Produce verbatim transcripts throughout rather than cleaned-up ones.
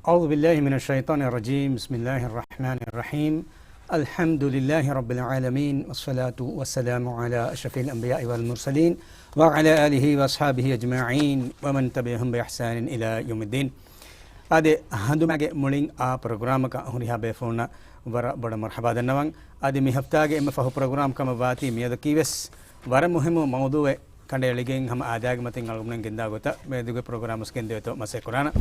أعوذ بالله من الشيطان الرجيم. بسم الله الرحمن الرحيم. الحمد لله رب العالمين، والصلاة والسلام على أشرف الأنبياء والمرسلين، وعلى آله وأصحابه أجمعين، ومن تبعهم بإحسان إلى يوم الدين. އާދެ، ހަނދުމާގެ މުޅިން އާ ޕްރޮގްރާމަކަށް ހުރިހާ ބޭފުޅުންނަށް ވަރަށް ބޮޑަށް މަރްޙަބާ ދަންނަވަން. އަދި މި ހަފްތާގެ އެންމެ ފަހު ޕްރޮގްރާމް ކަމަށް ވާތީ މިއަދަކީ ވެސް ވަރަށް މުހިއްމު މައުޟޫއެއް ކަނޑައެޅިގެން ހަމަ އާދައިގެ މަތިން އަޅުގަނޑުމެން ގެންދާ ގޮތަށް މިއަދުގެ ޕްރޮގްރާމް ވެސް ގެންދެވޭތޯ މަސައްކަތް ކުރާނަން.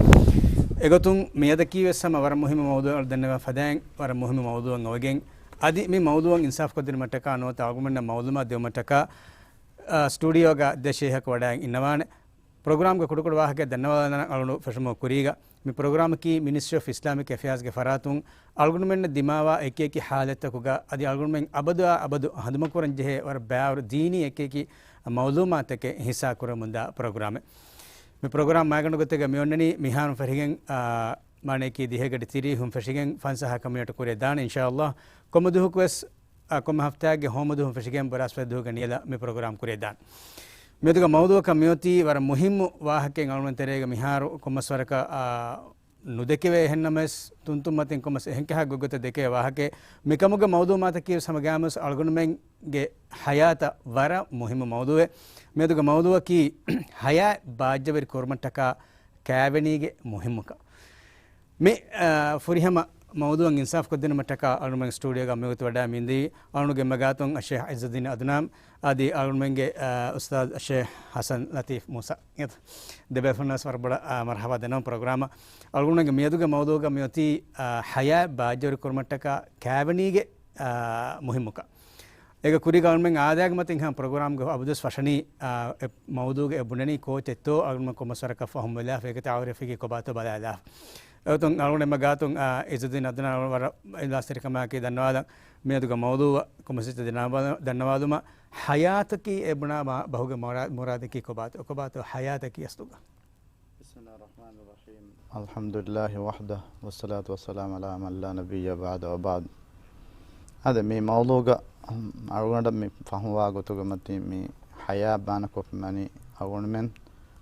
އެގޮތުން މިއަދަކީ ވެސް ހަމަ ވަރަށް މުހިއްމު މައުޟޫއެއް އަޅު ދަންނަވާ ފަދައިން ވަރަށް މުހިއްމު މައުޟޫއެއް އޮވެގެން، އަދި މި މައުޟޫއަށް އިންސާފް ކޮށްދިނުމަށްޓަކާ ނުވަތަ އަޅުގަނޑުމެންނަށް މައުލޫމާތު ދެވުމަށްޓަކާ، އާ، ސްޓޫޑިއޯގަ ދެ ޝޭހަކު ވަޑައި އިންނަވާނެ. ޕްރޮގްރާމްގެ ކުޑަކުޑަ ވާހަކަ ދަންނަވާލަން އަޅުގަނޑު ފެށުމުގެ ކުރީގަ، މި ޕްރޮގްރާމަކީ މިނިސްޓްރީ އޮފް އިސްލާމިކް އެފެއާޒްގެ ފަރާތުން އަޅުގަނޑުމެންނަށް ދިމާވާ އެކި އެކި ޙާލަތްތަކުގަ އަދި އަޅުގަނޑުމެން އަބަދުއާ އަބަދު ހަނދުމަކުރަން ޖެހޭ ވަރަށް ބާވަރު ދީނީ އެކި އެކި މައުލޫމާތަކެއް ހިއްސާ ކުރަމުންދާ ޕްރޮގްރާމެއް. މި ޕްރޮގްރާމް މައިގަނޑު ގޮތެއްގަ މި އޮންނަނީ މިހާރުން ފެށިގެން، އާ، މާނަޔަކީ ދިހަ ގަޑި ތިރީހުން ފެށިގެން ފަންސާހަކަށް މިނެޓު ކުރިއަށް ދާނެ އިންޝާﷲ. ކޮންމެ ދުވަހަކު ވެސް، އާ، ކޮންމެ ހަފްތާއެއްގެ ހޯމަ ދުވަހުން ފެށިގެން ބުރާސްފަތި ދުވަހުގެ ނިޔަލަށް މި ޕްރޮގްރާމް ކުރިއަށް ދާނެ. މިއަދުގެ މައުޟޫއަކަށް މިއޮތީ ވަރަށް މުހިއްމު ވާހަކައެއް އަޅުގަނޑުމެން ތެރޭގަ މިހާރު ކޮންމެސް ވަރަކަށް، އާ، ނުދެކެވޭ އެހެންނަމަވެސް، ތުންތުން މަތިން ކޮންމެސް އެހެންކަހަލަ ގޮތްގޮތަށް ދެކެވޭ ވާހަކައެއް. މިކަމުގެ މައުޟޫއް މާތަކީ ވެސް ހަމަ ގައިމުވެސް އަޅުގަނޑުމެންގެ ޙަޔާތަށް ވަރަށް މުހިއްމު މައުޟޫއެއް. މިއަދުގެ މައުޟޫއަކީ ޙަޔާތް ބާއްޖަވެރި ކުރުމަށްޓަކާ ކާވެނީގެ މުހިއްމުކަން. މި، އާ، ފުރިހަމަ މައުޟޫއަށް އިންސާފް ކޮށްދިނުމަށްޓަކާ އަޅުގަނޑުމެން ސްޓޫޑިއޯގަ މިވަގުތު ވަޑައި މިއިންދީ އަޅުގަނޑުގެ އެންމެ ގާތުން އައްޝޭޚް އިއްޒުއްދީން އަދުނާން އަދި އަޅުގަނޑުމެންގެ، އާ، އުސްތާޛް އައްޝޭޚް ޙަސަން ލަތީފް މޫސާ. ދެބޭފުޅުންނަށް ވަރަށް ބޮޑަށް، އާ، މަރްޙަބާ ދަންނަވަން ޕްރޮގްރާމަށް. އަޅުގަނޑުމެންގެ މިއަދުގެ މައުޟޫއުގަ މިއޮތީ، އާ، ޙަޔާތް ބާއްޖަވެރި ކުރުމަށްޓަކާ ކާވެނީގެ، އާ، މުހިއްމުކަން. އޭގެ ކުރީގަ އަޅުގަނޑުމެން އާދައިގެ މަތިން ހަމަ ޕްރޮގްރާމްގަ އަބަދުވެސް ފަށަނީ، އާ، އެ މައުޟޫގެ އެ ބުނަނީ ކޯޗެއްތޯ އަޅުގަނޑުމެން ކޮންމެސް ވަރަކަށް ފަހުމް ވެލާފަ އޭގެ ތަޢާރީފެއް ކޮބާތޯ ބަލާލާފަ. އެގޮތުން އަޅުގަނޑު އެންމެ ގާތުން، އާ، އިއްޒުއްދީން އަދުނާން ވަރަށް އިޚްލާޞްތެރިކަމާއެކީ ދަންނަވާލަން. މިއަދުގެ މައުޟޫއަށް ކޮންމެސް ދަންނަވާލުމަށް ޙަޔާތަކީ އެ ބުނާ މާ ބަހުގެ މުރާ-، މުރާދަކީ ކޮބާތޯ؟ ކޮބާތޯ ޙަޔާތަކީ އަސްލުގަ؟ بسم الله الرحمن الرحيم. الحمد لله وحده والصلاة والسلام على من لا نبي بعده وبعد. އާދެ، މި މައުޟޫގަ އަޅުގަނޑަށް މި ފަހުމުވާ ގޮތުގެ މަތިން މި ޙަޔާތް މާނަކޮށްފިނަމަ އަޅުގަނޑުމެން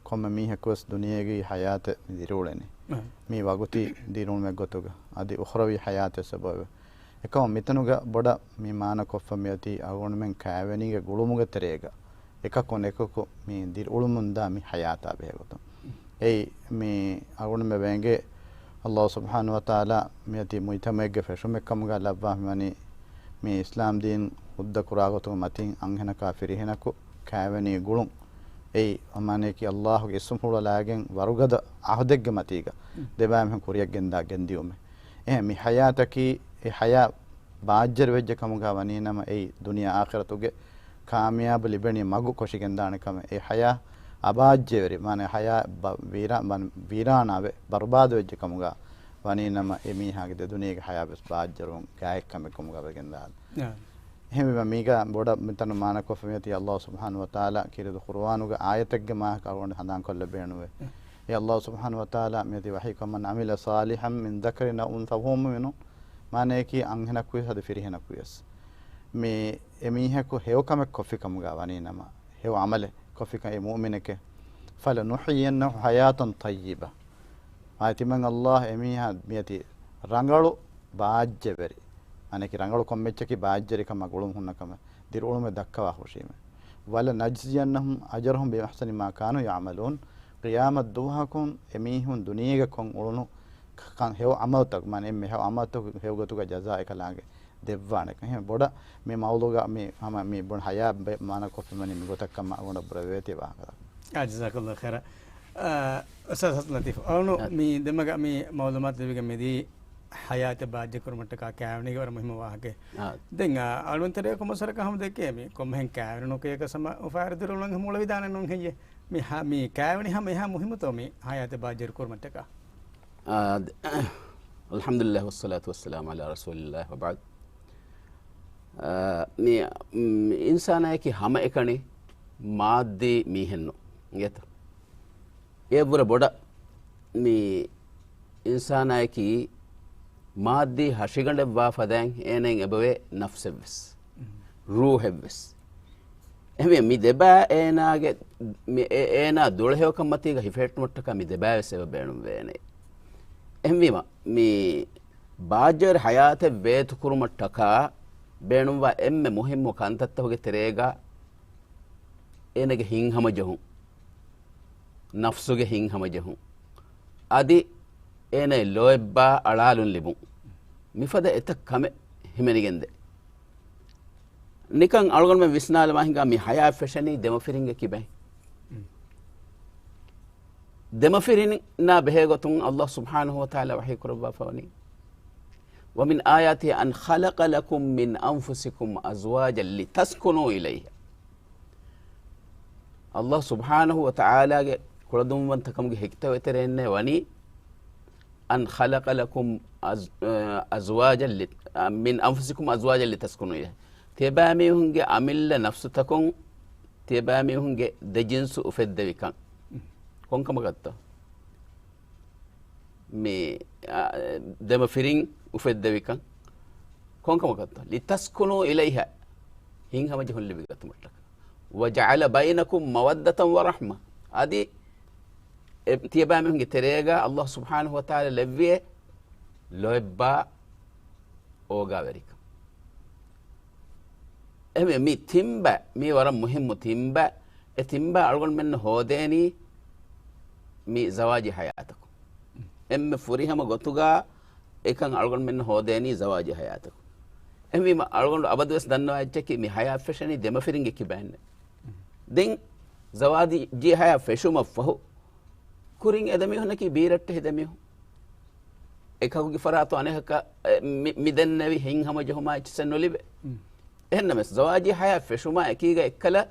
ކޮންމެ މީހަކުވެސް ދުނިޔޭގައި ޙަޔާތެއް މި ދިރިއުޅެނީ. މި ވަގުތީ ދިރިއުޅުމެއް ގޮތުގަ އަދި އުޚްރަވީ ޙަޔާތެއް ސަބަބު. އެކަމަށް މިތަނުގަ ބޮޑަށް މި މާނަކޮށްފަ މިއޮތީ އަޅުގަނޑުމެން ކާވެނީގެ ގުޅުމުގެ ތެރޭގަ އެކަކުން އެކަކު މި ދިރިއުޅުމުންދާ މި ޙަޔާތާ ބެހޭގޮތުން. އެއީ މި އަޅުގަނޑުމެން ވެނގޭ ﷲ ސުބްޙާނަހޫ ވަތަޢާލާ މިއޮތީ މުޖްތަމަޢެއްގެ ފެށުމެއްކަމުގަ ލައްވާފައިވަނީ މި އިސްލާމް ދީން ހުއްދަ ކުރާގޮތުގެ މަތިން އަންހެނަކާ ފިރިހެނަކު ކާވެނީ ގުޅުން. އެއީ މާނަޔަކީ ﷲ ގެ އިސްމުފުޅު ލައިގެން ވަރުގަދަ ޢަހުދެއްގެ މަތީގަ ދެބައި މީހުން ކުރިއަށް ގެންދާ ގެންދިއުމެއް. އެހެން މި ޙަޔާތަކީ އެ ޙަޔާ ބާއްޖަވެރިވެއްޖެ ކަމުގަ ވަނީނަމަ އެއީ ދުނިޔެ އާޚިރަތުގެ ކާމިޔާބު ލިބެނީ މަގު ކޮށިގެންދާނެ ކަމެއް. އެ ޙަޔާ އަބާއްޖަވެރި، މާނަ ޙަޔާ ބަ-، ވީރާ-، މާނަ ވީރާނާވެ، ބަރުބާދުވެއްޖެ ކަމުގަ ވަނީނަމަ އެ މީހާގެ ދެ ދުނިޔޭގެ ޙަޔާ ވެސް ބާއްޖަވެރިވުން ގާތް ކަމެއް ކަމުގަ ވެގެންދާނެ. އެހެންވީމަ މީގަ ބޮޑަށް މިތަނު މާނަކޮށްފަ މިއޮތީ ﷲ ސުބްޙާނަހޫ ވަތަޢާލާ ކީރިތި ޤުރުއާނުގެ އާޔަތެއްގެ މާހަކަ އަޅުގަނޑު ހަނދާންކޮށްލަ ބޭނުންވޭ. އެ ﷲ ސުބްޙާނަހޫ ވަތަޢާލާ މިއޮތީ ވަޙީކޮށް، مَنْ عَمِلَ صَالِحًا مِنْ ذَكَرٍ أَوْ أُنْثَىٰ وَهُوَ مُؤْمِنٌ، މާނަޔަކީ އަންހެނަކުވިޔަސް އަދި ފިރިހެނަކުވިޔަސް. މި އެ މީހަކު ހެޔޮ ކަމެއް ކޮށްފި ކަމުގަ ވަނީނަމަ، ހެޔޮ ޢަމަލެއް ކޮށްފި ކަމަށް އެ މުއުމިނެކޭ، فَلَنُحْيِيَنَّهُ حَيَاةً طَيِّبَةً. އާދެ، ތިމަން ﷲ އެމީހާ މިއޮތީ ރަނގަޅު ބާއްޖަވެރި، މާނައަކީ ރަނގަޅު ކޮންމެއްޗަކީ ބާއްޖަވެރިކަމާ ގުޅުން ހުންނަ ކަމެއް، ދިރިއުޅުމެއް ދައްކަވާ ހުށީމެ. وَلَنَجْزِيَنَّهُمْ أَجْرَهُمْ بِأَحْسَنِ مَا كَانُوا يَعْمَلُونَ. ޤިޔާމަތް ދުވަހަކުން އެމީހުން ދުނިޔޭގަ ކޮށް އުޅުނު ކަން ހެޔޮ ޢަމަލުތަކު، މާނަ އެންމެ ހެޔޮ ޢަމަލުތަކު ހެޔޮ ގޮތުގަ ޖަޒާ އެކަލާނގެ ދެއްވާނެ. އެހެން ބޮޑަށް މި މައުޟޫގަ މި ހަމަ މި ބުން ޙަޔާ ބެ-، މާނަ ކޮށްފިމަނީ މި ގޮތަށް ކަމަށް އަޅުގަނޑަށް ބުރަވެވޭތީ ވާހަކަ. އާ، ޖަޒާކަﷲ ޚައިރާ. އާ، އުސްތާޛް ލަތީފް، އަޅުނު އާ. މި ދެމަގަ މި މައުލޫމާތު ލިބިގެން މިދީ ޙަޔާތެއް ބާއްޖަ ކުރުމަށްޓަކާ ކާވެނީގެ ވަރަށް މުހިއްމު ވާހަކަ. އާ. ދެން، އާ، އަޅުން ތެރޭ ކޮމަސް ވަރަކަށް ހަމަ ދެކޭ މި ކޮންމެހެން ކާވެނި ނުކޭކަސް ހަމަ އުފާވެރި ދިރިއުޅުން ހަމަ އުޅެވިދާނެ ނޫން ހެއްޔޭ؟ މި ހަ-، މި ކާވެނި ހަމަ އެހާ މުހިއްމުތޯ މި ޙަޔާތެއް ބާއްޖަވެރި ކުރުމަށްޓަކާ؟ އާ، ދެ-، الحمد لله والصلاة والسلام على رسول الله وبعد. އާ، މި، މް، އިންސާނާއަކީ ހަމައެކަނި މާއްދީ މީހެއްނު އިނގޭތަ؟ އެއަށްވުރެ ބޮޑަށް މި އިންސާނާއަކީ މާއްދީ ހަށިގަނޑެއްވާ ފަދައިން އޭނައިން އެބަވޭ ނަފްސެއްވެސް، ރޫޙެއްވެސް. އެހެންވެ މި ދެބާ އޭނާގެ، މި އޭ-، އޭނާ ދުޅަހެޔޮކަން މަތީގަ ހިފެހެއްޓުމަށްޓަކާ މި ދެބާވެސް އެބަ ބޭނުންވޭނެ. އެހެންވީމަ، މި ބާއްޖަވެރި ޙަޔާތެއް ވޭތުކުރުމަށްޓަކާ ބޭނުންވާ އެންމެ މުހިއްމު ކަންތައްތަކުގެ ތެރޭގަ އޭނަގެ ހިތްހަމަޖެހުން، ނަފްސުގެ ހިތްހަމަޖެހުން، އަދި އޭނައަށް ލޯތްބާ އަޅާލުން ލިބުން. މިފަދަ އެތައް ކަމެއް ހިމެނިގެންދޭ. ނިކަން އަޅުގަނޑުމެން ވިސްނާލަމާ ހިނގާ، މި ޙަޔާތް ފެށެނީ ދެމަފިރިންގެ ކިބައިން. ދެމަފިރިންނާ ބެހޭގޮތުން ﷲ ސުބްޙާނަހޫ ވަތަޢާލާ ވަޙީ ކުރައްވާފަ ވަނީ، وَمِنْ آيَاتِهِ أَنْ خَلَقَ لَكُمْ مِنْ أَنْفُسِكُمْ أَزْوَاجًا لِتَسْكُنُوا إِلَيْهَا. ﷲ ސުބްޙާނަހޫ ވަތަޢާލާގެ ކުޅަދުންވަންތަކަމުގެ ހެކިތަވެތެރޭންނޭ ވަނީ، أَنْ خَلَقَ لَكُمْ أَزْ-، އަޒްވާޖަށް ލި-، މިން أَنْفُسِكُمْ أَزْوَاجًا لِتَسْكُنُوا إِلَيْهَا. ތިޔަބައިމީހުންގެ އަމިއްލަ ނަފްސުތަކުން ތިޔަބައިމީހުންގެ ދެ ޖިންސު އުފެއްދެވިކަން. ކޮންކަމަކަށްތޯ؟ މި، އާ، ދެމަފިރިން އުފެއްދެވިކަން. ކޮންކަމަކަށްތޯ؟ لِتَسْكُنُوا إِلَيْهَا. ހިތްހަމަޖެހުން ލިބިގަތުމަށްޓަކާ. وَجَعَلَ بَيْنَكُمْ مَوَدَّةً وَرَحْمَةً. އަދި އެ ތިޔަބައިމީހުންގެ ތެރޭގަ ﷲ ސުބްޙާނަހޫ ވަތަޢާލާ ލެއްވިއޭ ލޯތްބާ އޯގާވެރިކަން. އެހެންވެ، މި ތިންބަ، މީ ވަރަށް މުހިއްމު ތިންބަ. އެ ތިންބަ އަޅުގަނޑުމެންނަށް ހޯދޭނީ މި ޒަވާޖީ ޙަޔާތަކުން. އެންމެ ފުރިހަމަ ގޮތުގަ އެކަން އަޅުގަނޑުމެންނަށް ހޯދޭނީ ޒަވާޖީ ޙަޔާތަކުން. އެހެންވީމަ، އަޅުގަނޑު އަބަދުވެސް ދަންނަވާ އެއްޗަކީ މި ޙަޔާތް ފެށެނީ ދެމަފިރިންގެ ކިބައިންނޭ. ދެން ޒަވާޖީ ޙަޔާތް ފެށުމަށްފަހު، ކުރިން އެ ދެމީހުންނަކީ ބީރައްޓެހި ދެމީހުން. އެކަކުގެ ފަރާތުން އަނެކަކަށް، އެ، މި، މި ދެންނެވި ހިތްހަމަޖެހުމާ އެއްޗިއްސެއް ނުލިބޭ. އެހެންނަމަވެސް، ޒަވާޖީ ޙަޔާތް ފެށުމާ އެކީގަ އެއްކަލަ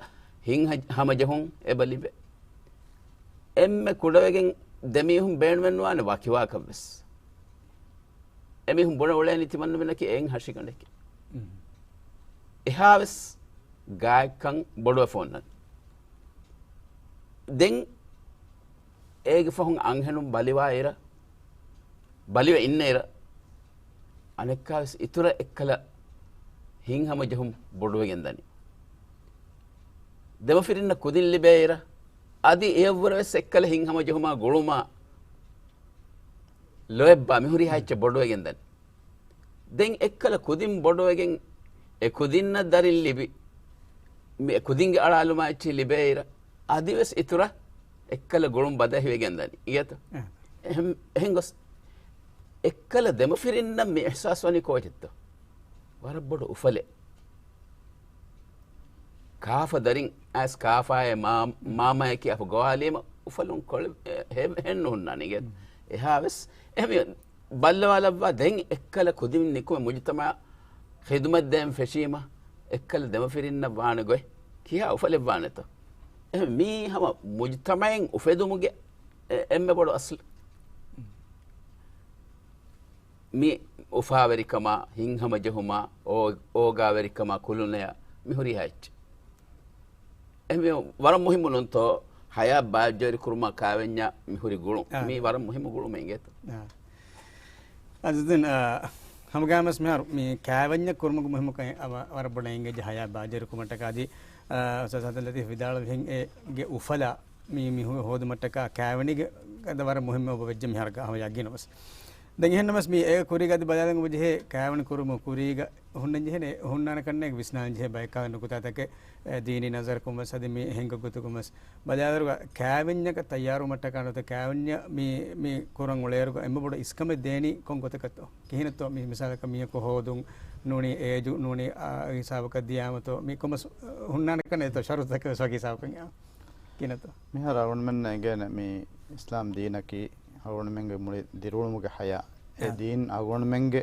ހިތްހަ-، ހަމަޖެހުން އެބަ ލިބޭ. އެންމެ ކުޑަވެގެން ދެމީހުން ބޭނުމެއްނުވާނެ ވަކިވާކަށްވެސް. އެމީހުން ބުނެ އުޅޭނީ ތިމަންނަމެންނަކީ އެއިން ހަށިގަނޑެކޭ. އެހާވެސް ގާތްކަން ބޮޑުވެފަ އޮންނަނީ. ދެން އޭގެ ފަހުން އަންހެނުން ބަލިވާ އިރަށް، ބަލިވެ އިންނަ އިރަށް، އަނެއްކާވެސް އިތުރަށް އެއްކަލަ ހިތްހަމަޖެހުން ބޮޑުވެގެން ދަނީ. ދެމަފިރިންނަށް ކުދިން ލިބޭ އިރަށް، އަދި އެއަށްވުރެވެސް އެއްކަލަ ހިތްހަމަޖެހުމާ ގުޅުމާ ލޯތްބާ މިހުރިހާ އެއްޗެއް ބޮޑުވެގެން ދަނީ. ދެން އެއްކަލަ ކުދިން ބޮޑުވެގެން އެ ކުދިންނަށް ދަރިން ލިބި، މި އެ ކުދިންގެ އަޅާލުމާ އެއްޗެއް ލިބޭ އިރަށް، އަދިވެސް އިތުރަށް އެއްކަލަ ގުޅުން ބަދަހިވެގެން ދަނީ. އިނގޭތަ؟ އެ. އެހެން، އެހެން ގޮސް އެއްކަލަ ދެމަފިރިންނަށް މި އިޙްސާސް ވަނީ ކޯޗެއްތޯ؟ ވަރަށް ބޮޑު އުފަލެއް. ކާފަ ދަރިން އައިސް ކާފާއޭ މާ-، މާމައޭ ކިޔާފަ ގޮވާލީމަ އުފަލުން ކޮޅެއް ހެ-، ހެން ނުހުންނާނެ އިނގޭ. އެހާވެސް އެހެން ބައްލަވާލައްވާ ދެން އެއްކަލަ ކުދިން ނިކުމެ މުޖުތަމަޢަށް ޚިދުމަތް ދޭން ފެށީމަ، އެއްކަލަ ދެމަފިރިންނަށް ވާނެ ގޮތް ކިހާ އުފަލެއް ވާނެތޯ؟ އެހެން މީ ހަމަ މުޖުތަމަޢެއް އުފެދުމުގެ އެ-، އެންމެ ބޮޑު އަސްލު. މި އުފާވެރިކަމާ، ހިތްހަމަޖެހުމާ، އޯ-، އޯގާވެރިކަމާ، ކުލުނަޔާ މި ހުރިހާ އެއްޗެއް. އެހެންވެ، ވަރަށް މުހިއްމު ނޫންތޯ؟ ޙަޔާތް ބާއްޖަވެރި ކުރުމާ ކާވެންޏާ މި ހުރި ގުޅުން. އާ. މީ ވަރަށް މުހިއްމު ގުޅުމެއް އިނގޭތޯ؟ އާ. އަޒުދީން، އާ، ހަމަގާމަސް މިހާރު މި ކާވެންޏަށް ކުރުމުގެ މުހިއްމުކަން އަވަ-، ވަރަށް ބޮޑަށް އެނގޭ ޙަޔާތް ބާއްޖަވެރި ކުރުމަށްޓަކާ އަދި، އާ، އުސްތާޛް ޙަސަން ލަތީފް ވިދާޅުވިހެން އޭގެ އުފަލާ މި، މި ހޯ-، ހޯދުމަށްޓަކާ ކާވެނީގެ ގަދަ ވަރަށް މުހިއްމު އެބަ ވެއްޖެ މިހާރު ހަމަ ޔަގީނުވެސް. ދެން އެހެންނަމަސް މި އޭގެ ކުރީގަ އަދި ބަލާލަން އެބަޖެހޭ ކާވެނި ކުރުމު ކުރީގަ ހުންނަންޖެހޭނެ، ހުންނާނެ ކަންނޭނގެ ވިސްނާންޖެހޭ ބައެއް ކާވެނި ނުކުތާތަކެއް، އެ، ދީނީ ނަޒަރަކުންވެސް އަދި މި ހިނގު ގޮތުގަންވެސް ބަލާލިއިރުގަ ކާވެންޏަކަށް ތައްޔާރުވުމަށްޓަކާ ނުވަތަ ކާވެންޏަށް މި، މި ކުރަން އުޅޭއިރުގަ އެންމެ ބޮޑު އިސްކަމެއް ދޭނީ ކޮން ގޮތަކަށްތޯ؟ ކިހިނެއްތޯ މި މިސާލަކަށް މީހަކު ހޯދުން ނޫނީ އޭޖު ނޫނީ އާ، ހިސާބަކަށް ދިޔާމަތޯ މި ކޮންމެސް ހުންނާނެ ކަންނޭތޯ ޝަރުތުތަކެއް ވެސް ވަކި ހިސާބަކަށް އެ ކިހިނެއްތޯ؟ މިހާރު އަޅުގަނޑުމެންނަށް އެނގޭނެ މި އިސްލާމް ދީނަކީ އަޅުގަނޑުމެންގެ މުޅި ދިރިއުޅުމުގެ ޙަޔާ. އެ އާ. ދީން އަޅުގަނޑުމެންގެ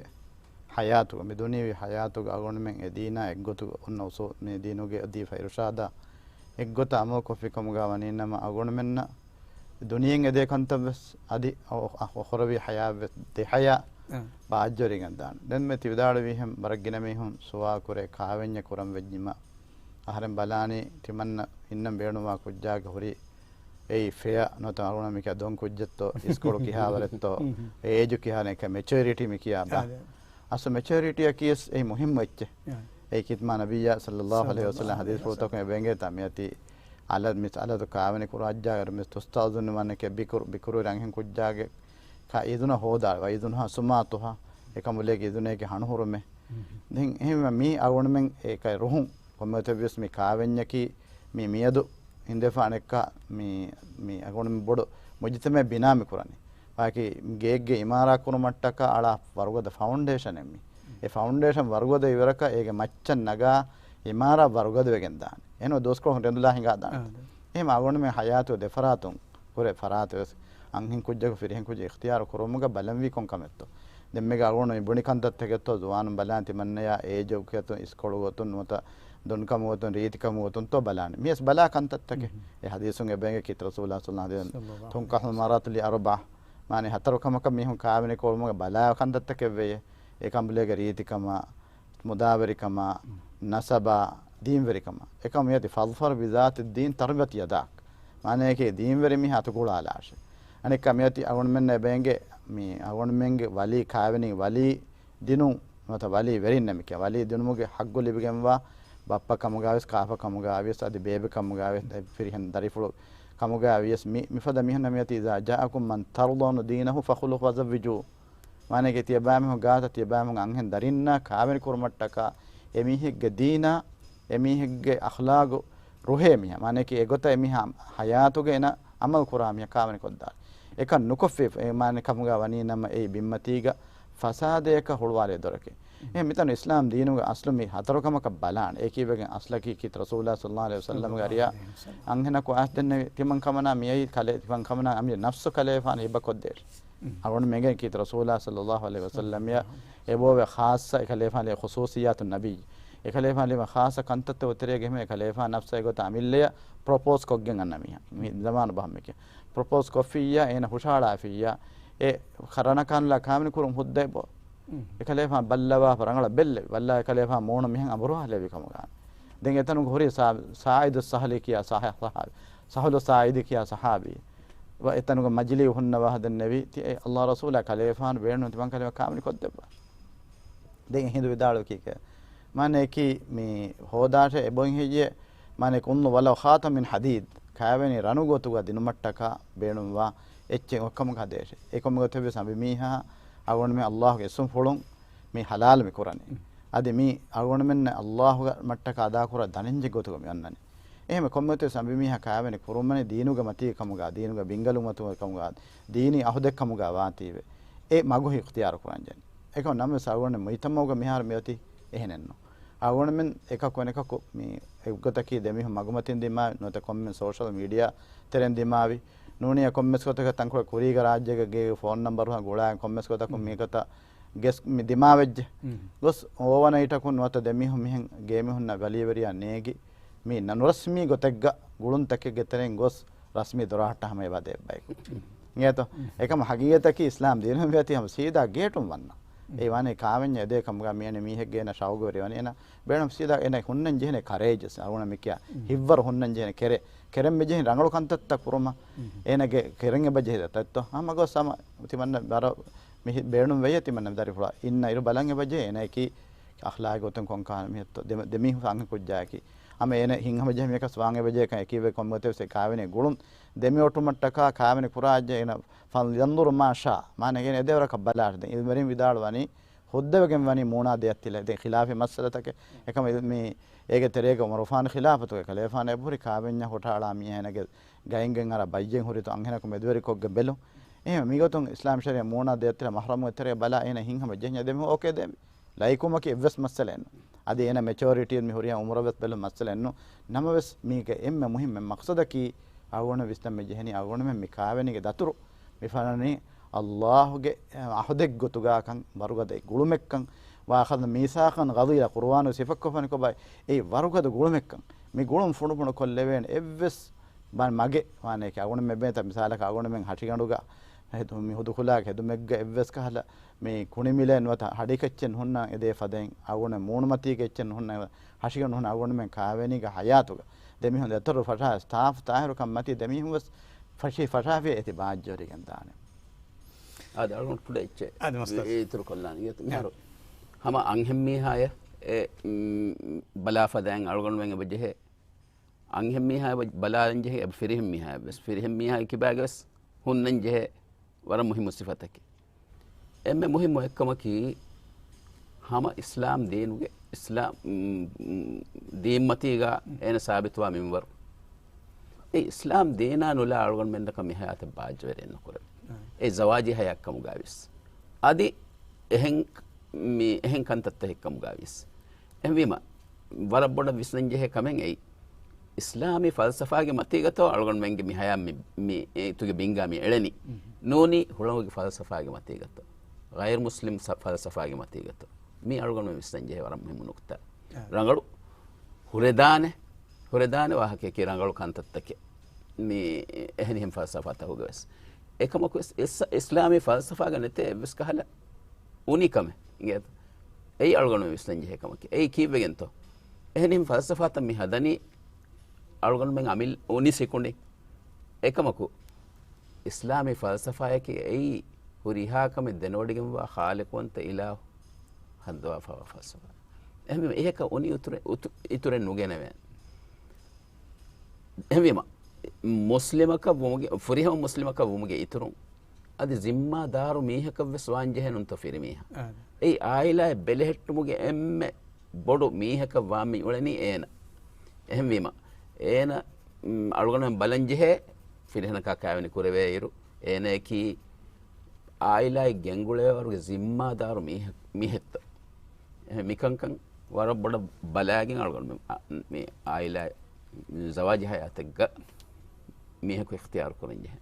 ޙަޔާތުގަ، މި ދުނިޔެވީ ޙަޔާތުގަ އަޅުގަނޑުމެން އެ ދީނާ އެއްގޮތުގަ އޮންނަ އުސޫލް، މި ދީނުގެ ދީފަ އިރުޝާދާ އެއްގޮތަށް ޢަމަލުކޮށްފި ކަމުގަ ވަނީނަމަ، އަޅުގަނޑުމެންނަށް ދުނިޔެއިން އެދޭ ކަންތައްވެސް އަދި އަ-، އަ-، އަޚުރަވީ ޙަޔާތްވެސް ދެ ޙަޔާ އަ. ބާއްޖަވެރިގެން ދާނެ. ދެން މި ތި ވިދާޅުވިހެން ވަރަށް ގިނަ މީހުން ސުވާލު ކުރޭ ކާވެންޏެއް ކުރަން ވެއްޖިމަ، އަހަރެން ބަލާނީ ތިމަންނަ އިންނަން ބޭނުންވާ ކުއްޖާގެ ހުރި އެއީ ފެއަ ނުވަތަ އަޅުގަނޑަށް މިކިޔާ ދޮން ކުއްޖެއްތޯ، އިސްކޮޅު ކިހާވަރެއްތޯ، އޭޖު ކިހާނެކަ، މެޗުއަރިޓީ މިކިޔާ ބާ. އާ، ދެ. އަސްލު މެޗުއަރިޓީއަކީ ވެސް އެއީ މުހިއްމު އެއްޗެއް. އާ. އެއީ ކިތްމާ ނަބިއްޔާ ޞައްލައްލާހު ޢަލައިހި ވަސައްލަމް ޙަދީޘްފުޅުތަކުން އެބަ އެނގޭތާ މިއަދި އަލަށް މި އަލަދު ކާވެނި ކުރާ އައްޖާގަ މި ތުސްތާޒުން ވަންނަކެ ބިކުރު، ބިކުރު ރަންހެން ކުއްޖާގެ ކަ އިޒުނަ ހޯދާ، ވައިޒުނުހާ ސުމާތުހާ، އެކަނބުލޭގެ އިޒުނޭގެ ހަނުހުރުމެއް. ދެން އެހެންވެ މީ އަޅުގަނޑުމެން އެކަ ރުހުން ކޮންމެތެއްވިޔަސް މި ކާވެންޏަކީ މި މިއަދު އިނދެފާނެއްކަ މި، މި އަޅުގަނޑުމެން ބޮޑު މުޖުތަމައެއް ބިނާ މި ކުރަނީ. ވާކި ގެއެއްގެ އިމާރާ ކުރުމަށްޓަކާ އަޅާ ވަރުގަދަ ފައުންޑޭޝަނެއް މި. އެ ފައުންޑޭޝަން ވަރުގަދަ އިވަރަކަށް އޭގެ މައްޗަށް ނަގާ އިމާރާ ވަރުގަދަ ވެގެން ދާނެ. އެހެންވެ ދުވަސްކޮޅުން ރެނދުލާ ހިނގާ ދާނެ. އާ. އެހެން އަޅުގަނޑުމެން ހަޔާތު ދެފަރާތުން ކުރެ ފަރާތެއް ވެސް އަންހެން ކުއްޖަކު ފިރިހެން ކުއްޖަކު އިޚްތިޔާރު ކުރުމުގަ ބަލަންވީ ކޮން ކަމެއްތޯ؟ ދެންމެގަ އަޅުގަނޑު މި ބުނި ކަންތައްތަކެއްތޯ ޒުވާނުން ބަލާން ތިމަންނަޔާ އޭޖު ގޮތުން އިސްކޮޅު ގޮތުން ނުވަތަ ދޮންކަމު ގޮތުން ރީތިކަމު ގޮތުންތޯ ބަލާނެ. މިޔަސް ބަލާ ކަންތައްތަކެއް. އެ ޙަދީޘުން އެބައިގެ ކީރިތި ރަސޫލާ ޞައްލަﷲ ޢަލައިހި ވަސައްލަމަ ތުންކަޙުލް މަރްއަތު ލި އަރުބަޢަ. މާނަ ހަތަރު ކަމަކަށް މީހުން ކާވެނި ކުރުމުގަ ބަލާ ކަންތައްތަކެއް ވެޔޭ. އެކަނބުލޭގެ ރީތިކަމާ، މުދާވެރިކަމާ، ނަސަބާ، ދީންވެރިކަމާ. އެކަމަ މިއޮތީ فاظفر بذات الدين تربت يداك. މާނަޔަކީ ދީންވެރި މީހާ އަތުގުޅާލާށޭ. އަނެއްކާ މިއޮތީ އަޅުގަނޑުމެންނަށް އެބައިނގޭ މި އަޅުގަނޑުމެންގެ ވަލީ ކާވެނީ ވަލީ ދިނުން ނުވަތަ ވަލީ ވެރިންނަށް މިކިޔާ. ވަލީ ދިނުމުގެ ޙައްޤު ލިބިގެންވާ ބައްޕަ ކަމުގަވިޔަސް ކާފަ ކަމުގަވިޔަސް އަދި ބޭބެ ކަމުގަވިޔަސް ފިރިހެން ދަރިފުޅު ކަމުގަވިޔަސް މި، މިފަދަ މީހުންނަށް މިއޮތީ إذا جاءكم من ترضون دينه فخذوه وزوجوه. މާނައަކީ ތިޔަބައިމީހުން ގާތަށް ތިޔަބައިމީހުން އަންހެން ދަރިންނާ ކާވެނި ކުރުމަށްޓަކާ އެމީހެއްގެ ދީނާ، އެމީހެއްގެ އަޚްލާގު ރުހޭ މީހާ. މާނައަކީ އެގޮތަށް އެމީހާ ޙަޔާތުގަ އޭނަ ޢަމަލު ކުރާ މީހާ ކާވެނި ކޮށްދާނެ. އެކަން ނުކޮށްފި، އެ މާނަ ކަމުގަ ވަނީ ނަމަ އެއީ ބިންމަތީގަ ފަސާދަޔަކަށް ހުޅުވާލޭ ދޮރެކޭ. އެހެން މިތަނު އިސްލާމް ދީނުގެ އަސްލު މި ހަތަރު ކަމަކަށް ބަލާނެ. އެކީ ވެގެން އަސްލަކީ ކީރިތި ރަސޫލާ ޞައްލަﷲ ޢަލައިހި ވަސައްލަމްގެ އަރިޔާ އަންހެނަކު އައިސް ދެންނެވި ތިމަން ކަމަނާ މިއައީ ކަލޭ، ތިމަން ކަމަނާ އަމި ނަފްސު ކަލޭފާނު ހިބަކޮށްދޭށޭ. އަޅުގަނޑު މެނގެން ކީރިތި ރަސޫލާ ޞައްލަﷲ ޢަލައިހި ވަސައްލަމްޔާ އެބޯވެ ޚާއްޞަ އެކަލޭފާނު ޚުޞޫޞިއްޔާތު ނަބިއްޔު. އެކަލޭފާނު ލިބި ޚާއްޞަ ކަންތައްތައް ތެރޭގަ އެހެން އެކަލޭފާނު ނަފްސާ އެގޮތަށް އަމިއްލަޔަށް ޕްރޮޕޯސް ކޮށްގެން އަންނަ މީހާ. މި ޒަމާނު ބަހައްމެކޭ. ޕްރޮޕޯސް ކޮށްފިއްޔާ އޭނަ ހުށަހަޅާފިއްޔާ އެ ރަނަކާންލާ ކާވެނި ކުރުން ހުއްދައެއް ބޯ. އެކަލޭފާނު ބައްލަވާފަ ރަނގަޅަށް ބެއްލެވި. ބައްލާ އެކަލޭފާނު މޫނު މިހެން އަނބުރުވާލެވި ކަމުގަ. ދެން އެތަނުގަ ހުރި ސާ-، ސާޢިދު ސަހްލި ކިޔާ ސަހެ-، ސަހާބީ. ސަހުލު ސާޢިދީ ކިޔާ ސަހާބީ. ވަ އެތަނުގަ މަޖިލީހު ހުންނަވާ ދެންނެވި. ތި އެ ﷲ ރަސޫލާ ކަލޭފާނު ބޭނުން ތިމަން ކަލޭފާނު ކާވެނި ކޮށްދެއްވާ. ދެން އެހިނދު ވިދާޅުވި ކީކޭ؟ މާނައަކީ މި ހޯދާށޭ އެބޮތް ހެއްޔޭ؟ މާނައަކީ ކުން ވަލައު ޚާތަމް މިން ޙަދީދް، ކާވެނި ރަނު ގޮތުގަ ދިނުމަށްޓަކާ ބޭނުންވާ އެއްޗެއް އޮތްކަމުގަ ހަދޭށޭ. އެކަމުގަ ތެއްވެސް އަނބިމީހާ އަޅުގަނޑުމެން ﷲ ގެ އިސްމުފުޅުން މި ޙަލާލު މި ކުރަނީ. އަދި މި އަޅުގަނޑުމެންނަށް ﷲ ގެ މައްޓަކަށް އަދާކުރާ ދަނެއްޖެ ގޮތުގަ މި އަންނަނީ. އެހެން ކޮންމެތިވެސް އަނބިމީހާ ކާވެނި ކުރުމަނީ ދީނުގެ މަތީގެ ކަމުގަ، ދީނުގެ ބިންގަލުމަތުގެ ކަމުގަ، ދީނީ އަހުދެއް ކަމުގަ ވާތީވެ. އެ މަގު އިޚްތިޔާރު ކުރަންޖެހޭ. އެކަމަ ނަމަވެސް އަޅުގަނޑު މުޖްތަމަޢުގަ މިހާރު މިއޮތީ އެހެނެއްނު. އަޅުގަނޑުމެން އެކަކު އަނެކަކު މި އެއްގޮތަކީ ދެމީހުން މަގުމަތިން ދިމާވި، ނުވަތަ ކޮންމެ ސޯޝަލް މީޑިއާ ތެރެއިން ދިމާވި، ނޫނީ ކޮންމެސް ގޮތަކަށް ތަންކޮޅެއް ކުރީގަ ރާއްޖޭގަ ގޭގެ ފޯން ނަމްބަރު ގުޅާ ކޮންމެސް ގޮތަކުން މީގޮތަށް ގެސް މި ދިމާވެއްޖެ. ގޮސް އޯވަނައިޓަކުން ނުވަތަ ދެމީހުން މިހެން ގޭމީހުންނަށް ވަލީވެރިޔާ ނޭގި، މި ނަނުރަސްމީ ގޮތެއްގަ ގުޅުންތަކެއްގެ ތެރެއިން ގޮސް ރަސްމީ ދޮރަހަށްޓަށް ހަމަ އެބަ ދެއްވައި. އިނގޭތޯ؟ އެކަމަ ހަގީގަތަކީ އިސްލާމް ދީނު މިއޮތީ ހަމަ ސީދާ ގޭޓުން ވަންނަ. އެ ވާނީ ކާވެންޏަށް އެދޭ ކަމުގަ މިއަނެއް މީހެއްގެ އޭނަ ޝައުގުވެރިވަނީ އޭނަ ބޭނުން ސީދާ އޭނަ ހުންނަން ޖެހޭނެ ކަރޭޖަސް. އަޅުގަނޑަށް މިކިޔާ ހިތްވަރު ހުންނަން ޖެހޭނެ ކެރެ-، ކެރެން މިޖެހިން ރަނގަޅު ކަންތައްތައް ކުރުމަށް. އޭނަގެ ކެރެން އެބަ ޖެހޭ ދަތައްތޯ. ހަމަ ގޮސް ހަމަ ތިމަންނަ ވަރަށް މި ބޭނުން ވެއްޔަ ތިމަންނަ ދަރިފުޅާ އިންނަ އިރު ބަލަން އެބަ ޖެހޭ އޭނައަކީ އަޚްލާގީ ގޮތުން ކޮން ކާން މިހެއްތޯ. ދެ-، ދެމީހުން އަންހެން ކުއްޖާއަކީ. ހަމަ އޭނަ ހިތްހަމަޖެހި މިއަކަސް ވާން އެބަޖެހޭ ކަން އެކީވެ ކޮންމެތިވެސް އެ ކާވެނީ ގުޅުން ދެމިއޮޓުމަށްޓަކާ ކާވެނި ކުރާއްޖެ އޭނަ فلينظر ما شاء. މާނަ އޭނަ އެދޭ ވަރަކަށް ބަލާށޭ. ދެން އިލްމުވެރިން ވިދާޅުވަނީ ހުއްދަވެގެން ވަނީ މޫނާ ދެއަތްތިލަ. ދެން ޚިލާފީ މައްސަލަތަކެއް. އެކަމަ މި އޭގެ ތެރޭގަ ޢުމަރު ފާނު ޚިލާފަތުގަ ކަލޭފާނު އެބަހުރި ކާވެންޏަށް ހުށަހަޅާ މީހާ އޭނަގެ ގައިންގެން އަރާ ބައްޔެއް ހުރިތޯ އަންހެނަކު މެދުވެރިކޮށްގެން ބެލުން. އެހެން މިގޮތުން އިސްލާމް ޝަރީޢަ މޫނާ ދެއަތްތިލަ މަޙްރަމުގެ ތެރޭ ބަލާ އޭނަ ހިތްހަމަ ޖެހި ދެމީހުން އޯކޭ ދެމި. ލައިކުމަކީ އެއްވެސް މައްސަލައެއްނު. އަދި އޭނަ މެޗޯރިޓީ މި ހުރިހާ އުމުރަށް ވެސް ބެލުން މައްސަލައެއްނު. ނަމަވެސް މީގެ އެންމެ މުހިއްމު މަޤްޞަދަކީ އަޅުގަނޑު ވިސްނަން މި ޖެހެނީ އަޅުގަނޑުމެން މި ކާވެނީގެ ދަތުރު މި ފަނަނީ ﷲ ގެ އަހުދެއްގޮތުގަ ކަން ވަރުގަދަ ގުޅުމެއްކަން. وأخذنا ميثاقا غليظا ޤުރުއާނު ސިފަކޮށްފަނި ކޮބާ އެއީ ވަރުގަދަ ގުޅުމެއްކަން. މި ގުޅުން ފުނޑުފުނޑު ކޮށްލެވޭނެ އެއްވެސް ބަ-، މަގެއް ވާނެކޭ. އަޅުގަނޑުމެން ބޭތަ މިސާލަކަށް އަޅުގަނޑުމެން ހަށިގަނޑުގަ ހެދު-، މި ހުދުކުލާގެ ހެދުމެއްގަ އެއްވެސް ކަހަލަ މި ކުނިމިލެއް ނުވަތަ ހަޑިކައްޗެއް ނުހުންނަން އެދޭ ފަދައިން އަޅުގަނޑުމެން މޫނުމަތީގެ އެއްޗެއް ނުހުންނަން ހަށިގަނޑު ނުހުންނަން އަޅުގަނޑުމެން ކާވެނީގެ ހަޔާތުގަ ދެމީހުން ދެތަރު ފަށާ ސާފު ތާހިރުކަން މަތީ ދެމީހުން ވެސް ފަށި ފަށާފިޔަ އެތި ބާއްޖަވެރިގެން ދާނެ. އާދެ، އަޅުގަނޑު ކުޑަ އެއްޗެއް އާދެ، މަސްތަ. އި-، އިތުރު ކޮށްލާނީ. އި-، މިހާރު ހަމަ އަންހެން މީހާޔަށް އެ، މް، ބަލާ ފަދައިން އަޅުގަނޑުމެން އެބަ ޖެހޭ. އަންހެން މީހާ ބަ-، ބަލާލަން ޖެހޭ އެބަ ފިރިހެން މީހާޔަށް ވެސް. ފިރިހެން މީހާގެ ކިބާގަ ވެސް ހުންނަން ޖެހޭ. ވަރަށް މުހިއްމު ސިފަތަކެއް. އެންމެ މުހިއްމު އެއްކަމަކީ، ހަމަ އިސްލާމް ދީނުގެ، އިސްލާމް، މް، މް، ދީންމަތީގަ އޭނަ ސާބިތުވާ މިންވަރު. އެ އިސްލާމް ދީނާ ނުލާ އަޅުގަނޑުމެންނަކަށް މި ހަޔާތަށް ބާއްޖަވެރިއެއް ނުކުރެވޭ. އާ. އެ ޒަވާޖީ ހަޔާތްކަމުގަވިސް. އަދި އެހެން، މި އެހެން ކަންތައްތައް ހިއްކަމުގަވިސް. އެހެންވީމަ، ވަރަށް ބޮޑަށް ވިސްނަންޖެހޭ ކަމެއް އެއީ. އިސްލާމީ ފަލްސަފާގެ މަތީގަތޯ އަޅުގަނޑުމެންގެ މި ހަޔާތް މި، މި އިތުގެ ބިންގާ މި އެޅެނީ. މް. ނޫނީ ހުޅަނގުގެ ފަލްސަފާގެ މަތީގަތޯ. ޣައިރު މުސްލިމް ސަ-، ފަލްސަފާގެ މަތީގަތޯ. މީ އަޅުގަނޑުމެން ވިސްނަންޖެހޭ ވަރަށް މުހިއްމު ނުކުތާ. އާ. ރަނގަޅު ހުރެދާނެ، ހުރެދާނެ ވާހަކައަކީ ރަނގަޅު ކަންތައްތަކެއް. މި އެހެނިހެން ފަލްސަފާތަކުގަވެސް. އެކަމަކުވެސް އިސް-، އިސްލާމީ ފަލްސަފާގަ ނެތޭ އެއްވެސް ކަހަލަ އުނިކަމެއް އިނގޭތަ؟ އެއީ އަޅުގަނޑުމެން ވިސްނަންޖެހޭ ކަމަކީ. އެއީ ކީއްވެގެންތޯ؟ އެހެނިހެން ފަލްސަފާތައް މި ހަދަނީ އަޅުގަނޑުމެން އަމިއްލަ އުނި ސިކުނޑި. އެކަމަކު، އިސްލާމީ ފަލްސަފާއަކީ އެއީ ހުރިހާ ކަމެއް ދެނެވޮޑިގެންވާ ޚާލިޤުވަންތަ އިލާހު ހައްދަވާފަވާ ފަލްސަފާ. އެހެންވީމަ އެހެކަ އުނި އިތުރެ-، އުތު-، އިތުރެއް ނުގެނެވޭނެ. އެހެންވީމަ، މުސްލިމަކަށް ވުމުގެ، ފުރިހަމަ މުސްލިމަކަށް ވުމުގެ އިތުރުން، އަދި ޒިންމާދާރު މީހަކަށް ވެސް ވާންޖެހޭނުންތޯ ފިރިމީހާ. އާ. އެއީ އާއިލާއެއް ބެލެހެއްޓުމުގެ އެންމެ ބޮޑު މީހަކަށް ވާން މި އުޅެނީ އޭނަ. އެހެންވީމަ، އޭނަ، މް، އަޅުގަނޑުމެން ބަލަންޖެހޭ ފިރިހެނަކާ ކާވެނި ކުރެވޭއިރު، އޭނަޔަކީ އާއިލާއެއް ގެންގުޅޭވަރުގެ ޒިންމާދާރު މީހެއް-، މީހެއްތޯ. އެހެން މިކަންކަން ވަރަށް ބޮޑަށް ބަލާގެން އަޅުގަނޑު މި، އަ، މި އާއިލާ ޒަވާޖީ ހަޔާތެއްގަ މީހަކު އިޚްތިޔާރު ކުރަން ޖެހޭ.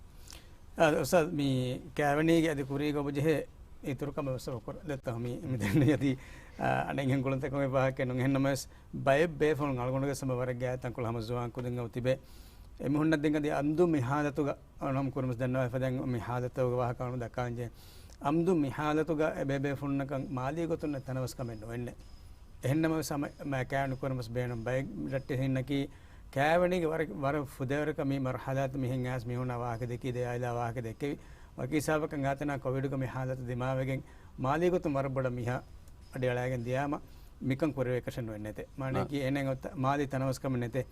އާ، އުސްތާޛް، މި ކާވެނީގެ އަދި ކުރީގަ އޮބުޖެހޭ އިތުރު ކަމެއް ވެސް ކުރަ ދެއްތަ މި، މި ދެން އަދި، އާ، އަނެއްހެން ގުޅުންތަކުގެ ވާހަކަ ނުހެންނަމަވެސް، ބައެއް ބޭފުޅުން އަޅުގަނޑުގެ ސަމަ ވަރަށް ގާތް ތަންކޮޅު ހަމަ ޒުވާން ކުދިން އައު ތިބޭ. އެމީހުންނަށް ދެން އަދި އަނދު މި ހާލަތުގަ އަންނަމު ކުރުމަސް ދަންނަވާ ފަދައިން މި ހާލަތުގެ ވާހަކަ އަޅު ދައްކާންޖެ. އަމްދު މި ހާލަތުގަ އެބޭބޭފުންނަކަށް މާލީ ގޮތުން ތަނަވަސްކަމެއް ނުވެންނެ. އެހެންނަމަވެސް ހަމަ މާ ކާވެނި ކުރުމަސް ބޭނުން ބައެއް ރައްޓެހިންނަކީ ކާވެނީގެ ވަރަށް، ވަރަށް ފުދޭވަރަކަށް މި މަރުހަލާތު މިހެން އައިސް މީހުންނާ ވާހަކަ ދެއްކީ ދެ އާއިލާ ވާހަކަ ދެއްކެވި. ވަކި ހިސާބަކަށް ގާތަނާ ކޮވިޑުގަ މި ހާލަތު ދިމާވެގެން މާލީ ގޮތުން ވަރަށް ބޮޑަށް މިހާ އަޑިއަޅާގެން ދިޔާމަ މިކަން ކުރެވޭކަށެއް ނުވެންނެތެ. މާނައަކީ އާ. އޭނައަށް މާލީ ތަނަވަސްކަމެއް ނެތެ.